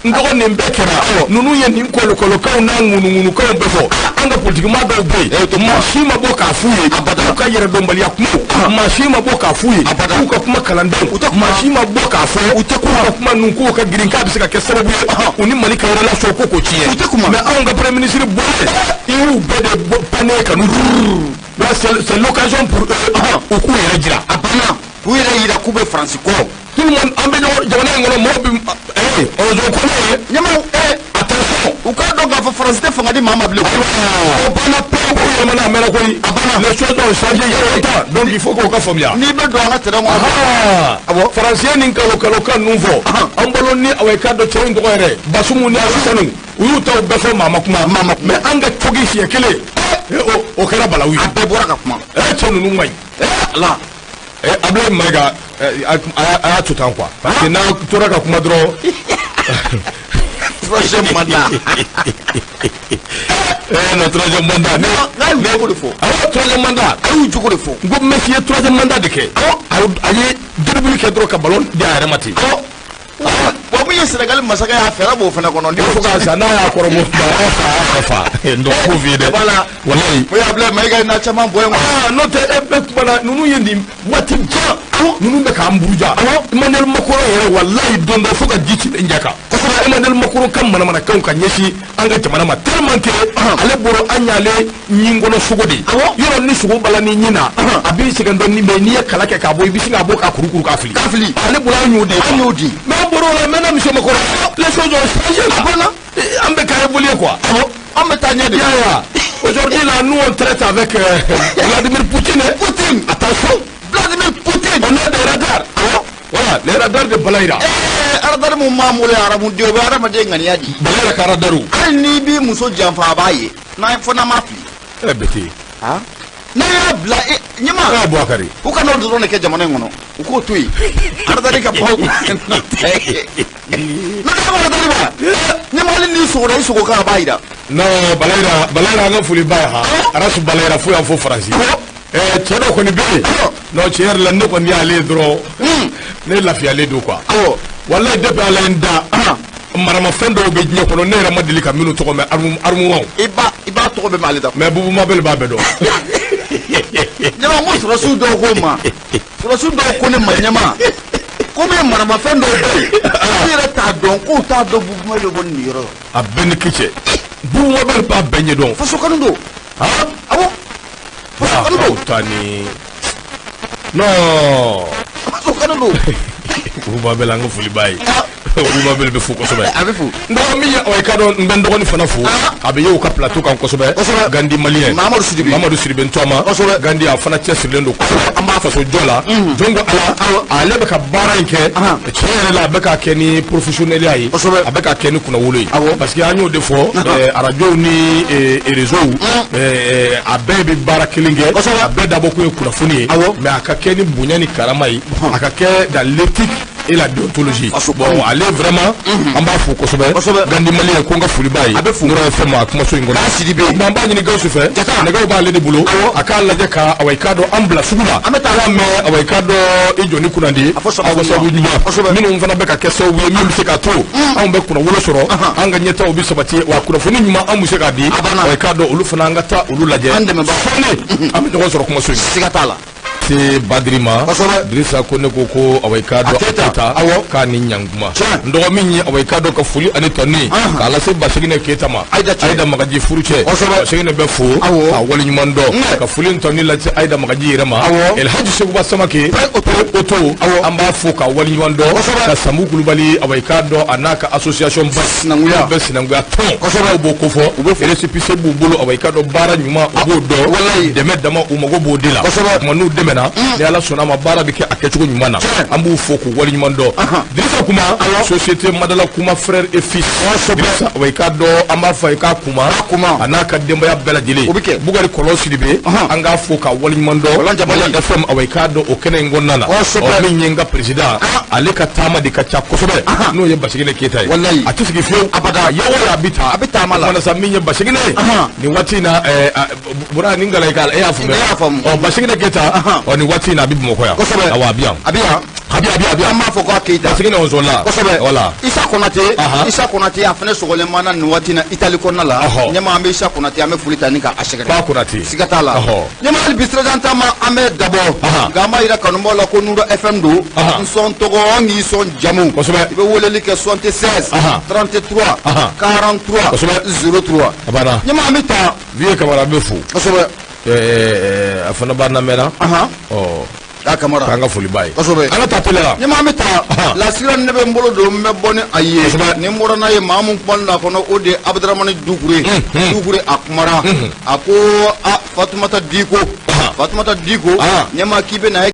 N dɔgɔ, nin bɛɛ kɛra, ninnu ye nin kɔlɔkɔlɔkanw n'a ŋunuŋunukanw bɛɛ fɔ. An ka politikimaa dɔw bɛ yen, maa si ma bɔ k'a f'u ye k'u ka yɛrɛdɔnbaliya kumaw, maa si ma bɔ k'a f'u ye k'u ka kuma kalandenw, maa si ma bɔ k'a fɔ k'u ka kuma ninnu k'u ka girin k'a bɛ se ka kɛ sababu ye u ni Mali ka relation ko k'o tiɲɛ. Mais anw ka premier ministre bɔlen, i y'u bɛɛ de pané ka n'u. C'est l'occasion pour eux u k'u yɛrɛ jira. A banna, k'u yɛrɛ yira k'u bɛ Faransi kɔ. Tout le monde, an bɛ ɲɔgɔn jamana in kɔnɔ, mɔgɔw bɛ ɔzɔ kɔnɔ ye. Ɲamaw. Attention. U k'a dɔn k'a fɔ Faransi tɛ fanga di maa ma bilen. O banna pewu, ko yɛlɛmana a mɛnna koyi. A banna. Les choses ont changé il y a longtemps, donc il faut k'o ka faamuya. N'i bɛ don an ka terrain kɔnɔ. Awɔ, Faransi ye nin kalo kalo kan ninnu fɔ an bolo ni awa i k'a dɔn cɛw in tɔgɔ yɛrɛ, Bazoum ni Alasani, u y'u taw bɛɛ fɔ, maa ma kuma. Maa ma kuma. Mais an ka cogi siɲɛ kelen, o kɛra balawu ye. A bɛɛ bɔra ka kuma. Cɛ ninnu ma ɲi. Ala. Abulayi Mayiga, a y'a to tan quoi, parce que n'a tora ka kuma dɔrɔn. Troisième mandat. Non, troisième mandat. N'a y'u jogo de fɔ. Awɔ, troisième mandat. A y'u jogo de fɔ. N ko Messi ye troisième mandat de kɛ. A ye dribble kɛ dɔrɔn ka ballon di a yɛrɛ ma ten. Wa min ye Sénégal masakɛ y'a fɛɛrɛ b'o fana kɔnɔ. Fo k'a sa n'a y'a kɔrɔbɔ, a y'a fa, a y'a fa n dɔgɔ k'o f'i ye dɛ. Voilà. Walayi. O ye Abulayi Mayiga ye n'a caman bɔ yen. Aa, n'o tɛ e bɛ kuma na, ninnu ye nin waati jan ninnu bɛ k'an buruja. Emmanuel Macron yɛrɛ, walayi, don dɔ fo ka ji ci ne ɲɛ kan. Emmanuel Macron ka manamanakanw ka ɲɛsin an ka jamana ma, tellement que ale bolo an y'ale ɲin kɔnɔ sogo de ye. Yɔrɔ ni sogo bala ni ɲin na, a b'i sɛgɛn dɔɔni, mais n'i ye kala kɛ k'a bɔ, i bɛ sin k'a bɔ k'a kurukuru k'a fili. K'a fili. Ale bolo an y'o de ye. An y'o di. Mais an bɔr'o la maintenant, monsieur Macron, les choses ont changé là. A banna. An bɛ ka évoluer quoi. An bɛ taa ɲɛ de. Ya ya. Aujourd'hui là, nous on traite avec Vladimir Poutine. Hein. Poutine. Attention. Vladimir Poutine. On a des radars. Voilà, les radars de Balayira. Radar mun b'an bolo yan, arabudenw, o bɛ hadamaden ŋaniya di. Balayira ka radar. Hali n'i b'i muso janfa, a b'a ye n'a fɔ n'a ma fili. Bete. N'a y'a bila e ɲɛma. Bouakari. U kana o dɔrɔn de kɛ jamana in kɔnɔ, u k'o to yen, radar ka bɔ. N'o tɛ radar ma ɲɛma, hali n'i sogora i sogo kan, a b'a yira. Non, Balayira, Balayira, an ka foli ba ye ha. Arasu Balayira fo yan fo Faransi. Cɛ dɔ kɔni bɛ yen. Non, tiɲɛ yɛrɛ la, ne kɔni y'ale ye dɔrɔn, ne lafiyalen don quoi. Walayi, depuis Ala ye n da, maramafɛn dɔw bɛ diɲɛ kɔnɔ, ne yɛrɛ ma deli ka minnu tɔgɔ mɛn, armuranw. I b'a tɔgɔ bɛɛ mɛn ale da. Mais Bubu Mabel b'a bɛɛ dɔn. Ɲɛma, n ko sɔrɔsiw dɔw ko n ma, sɔrɔsiw dɔw ko ne ma, ɲɛma, ko Komi maramafɛn dɔw bɛ yen, i yɛrɛ t'a dɔn k'u t'a dɔn. Bubu Mabel bɛ bɔ nin yɔrɔ. A bɛɛ ni kicɛ, Bubu Mabel b'a bɛɛ ɲɛdɔn. Faso kanu don. Awɔ, faso kanu don. Ta ni non. Faso kanu don. Bubu Mabel, an ka foli b'a ye. Bubu Mabel bɛ fo kosɛbɛ. A bɛ fo. N dɔgɔ min ye, i ka dɔn, n bɛ n dɔgɔnin fana fo. A bɛ ye u ka plateau kan kosɛbɛ. Gandi Malien. Mamadu Sidibe. Mamadu Sidibe Ntɔma. Gandi, a fana cɛsirilen don kosɛbɛ. An b'a faso jɔ la. Jɔn ko Ala, ale bɛ ka baara in kɛ tiɲɛ yɛrɛ la, a bɛ k'a kɛ ni professionnel ye. A bɛ k'a kɛ ni kunnawolo ye. Parce que an y'o de fɔ, arajow ni réseau, a bɛɛ bɛ baara kelen kɛ. A bɛɛ dabɔ kun ye kunnafoni ye. Mais a ka kɛ ni bonya ni karama ye. A ka kɛ dans l'éthique et la déontologie. Bon, ale vraiment, an b'a fo kosɛbɛ. Gandi Malien ko n ka foli b'a ye. A bɛ fo. Nɔrɔ FM a kumaso in kɔnɔ. Sidibe. Mais an b'a ɲini Gawusu fɛ. Nɛgɛw b'ale de bolo. A k'a lajɛ ka awa i k'a dɔn an bila sugu la. An bɛ taa. Ala mɛn, awa i k'a dɔn i jɔ ni kunnandi. A fɔ sababu ɲuman. Minnu fana bɛ ka kɛ sababu ye min bɛ se k'a to anw bɛ kunnawolo sɔrɔ, an ka ɲɛtaaw bɛ sabati, wa kunnafoni ɲuman an bɛ se k'a di. Awa i k'a dɔn olu fana, an ka taa olu lajɛ. An dɛmɛbagaw. Sɔɔni an bɛ ɲɔgɔn sɔrɔ kumaso in. Siga t'a la. Se Badiri ma. Dirisa ko ne ko ko awa i k'a dɔn a Keyita, awɔ, k'a ni ɲankuma. N dɔgɔ min ye, awa i k'a dɔn ka foli ani tanu k'a lase Baseginɛ Keyita ma. Ayida cɛ. Ayida Magaji furucɛ. Baseginɛ bɛ fo k'a waleɲuman dɔn, ka foli ni tanu lase Ayida Magaji yɛrɛ ma. Elhaji Seguba Samake Oto, an b'a fo k'a waleɲuman dɔn, ka Samu Kulubali, awa i k'a dɔn a n'a ka association ba. Sinankunya. Bɛ sinankunya tɔn. U b'o ko fɔ. Récépissé b'u bolo, awa i k'a dɔn baara ɲuman u b'o dɔn. Dɛmɛ dama u mago b'o de la. Tuma n'u dɛmɛna, ni Ala sɔnna a ma, baara bɛ kɛ a kɛcogo ɲuman na. An b'u fo k'u waleɲuman dɔn. Dirisa Kuma, société Madala Kuma frère et fils. Dirisa, wa i k'a dɔn an b'a fɔ a ye k'a kuma a n'a ka denbaya bɛɛ lajɛlen. O bɛ kɛ. Bukari Kɔlɔn Sidibe, an k'a fo k'a waleɲuman dɔn. Kɔlɔn Jabali. FM, awa i k'a dɔn o kɛnɛ in kɔnɔna na. Ɔ, min ye n ka président, ale ka taama de ka ca kosɛbɛ, n'o ye Basigine Keyita ye. A tɛ sigi fiyewu abada. Yawo a bɛ taa A bɛ taama la. O kumana sa, min ye Basigine ye nin waati in na, Bura ni ngala i ka e y'a faamu. Ne y'a faamu. Ɔ, Basigine Keyita, ɔ, nin waati in na a bɛ Bamakɔ yan. Awɔ, a bɛ yan. A bɛ yan. A bɛ yan, a bɛ yan, a bɛ yan. An b'a fɔ k'a Keyita. Basigine Ɔnzɔnla. Voilà. Isa Konate. Isa Konate, a fana sɔgɔlen b'an na nin waati in na Itali kɔnɔna la. Ɲɛma, an bɛ Isa Konate, an bɛ foli ta ni k'a sɛgɛrɛ. Ba Konate. Siga t'a la. Ɲɛma, hali bi sirajan taama, an bɛ dabɔ. Nka an b'a yira kanubaw la ko Nura FM don. N sɔn tɔgɔ, n k'i sɔn jamu. I bɛ weleli kɛ 76 33 43 03. A banna. Ɲɛma, an bɛ taa. Vieux Kamara bɛ fo. A fana b'an lamɛnna. Ɔ. A Kamara. K'an ka foli b'a ye. An ka taa teliya la. Ɲɛma, an bɛ taa lasira. Ne bɛ n bolo don, n bɛ bɔ ni a ye. Ni n bɔra n'a ye, maa mun kumana a kɔnɔ, o de ye Abudaramani Dukure. Dukure, a kumara, a ko a Fatumata Diko, Fatumata Diko, ɲɛma, k'i bɛ na ye.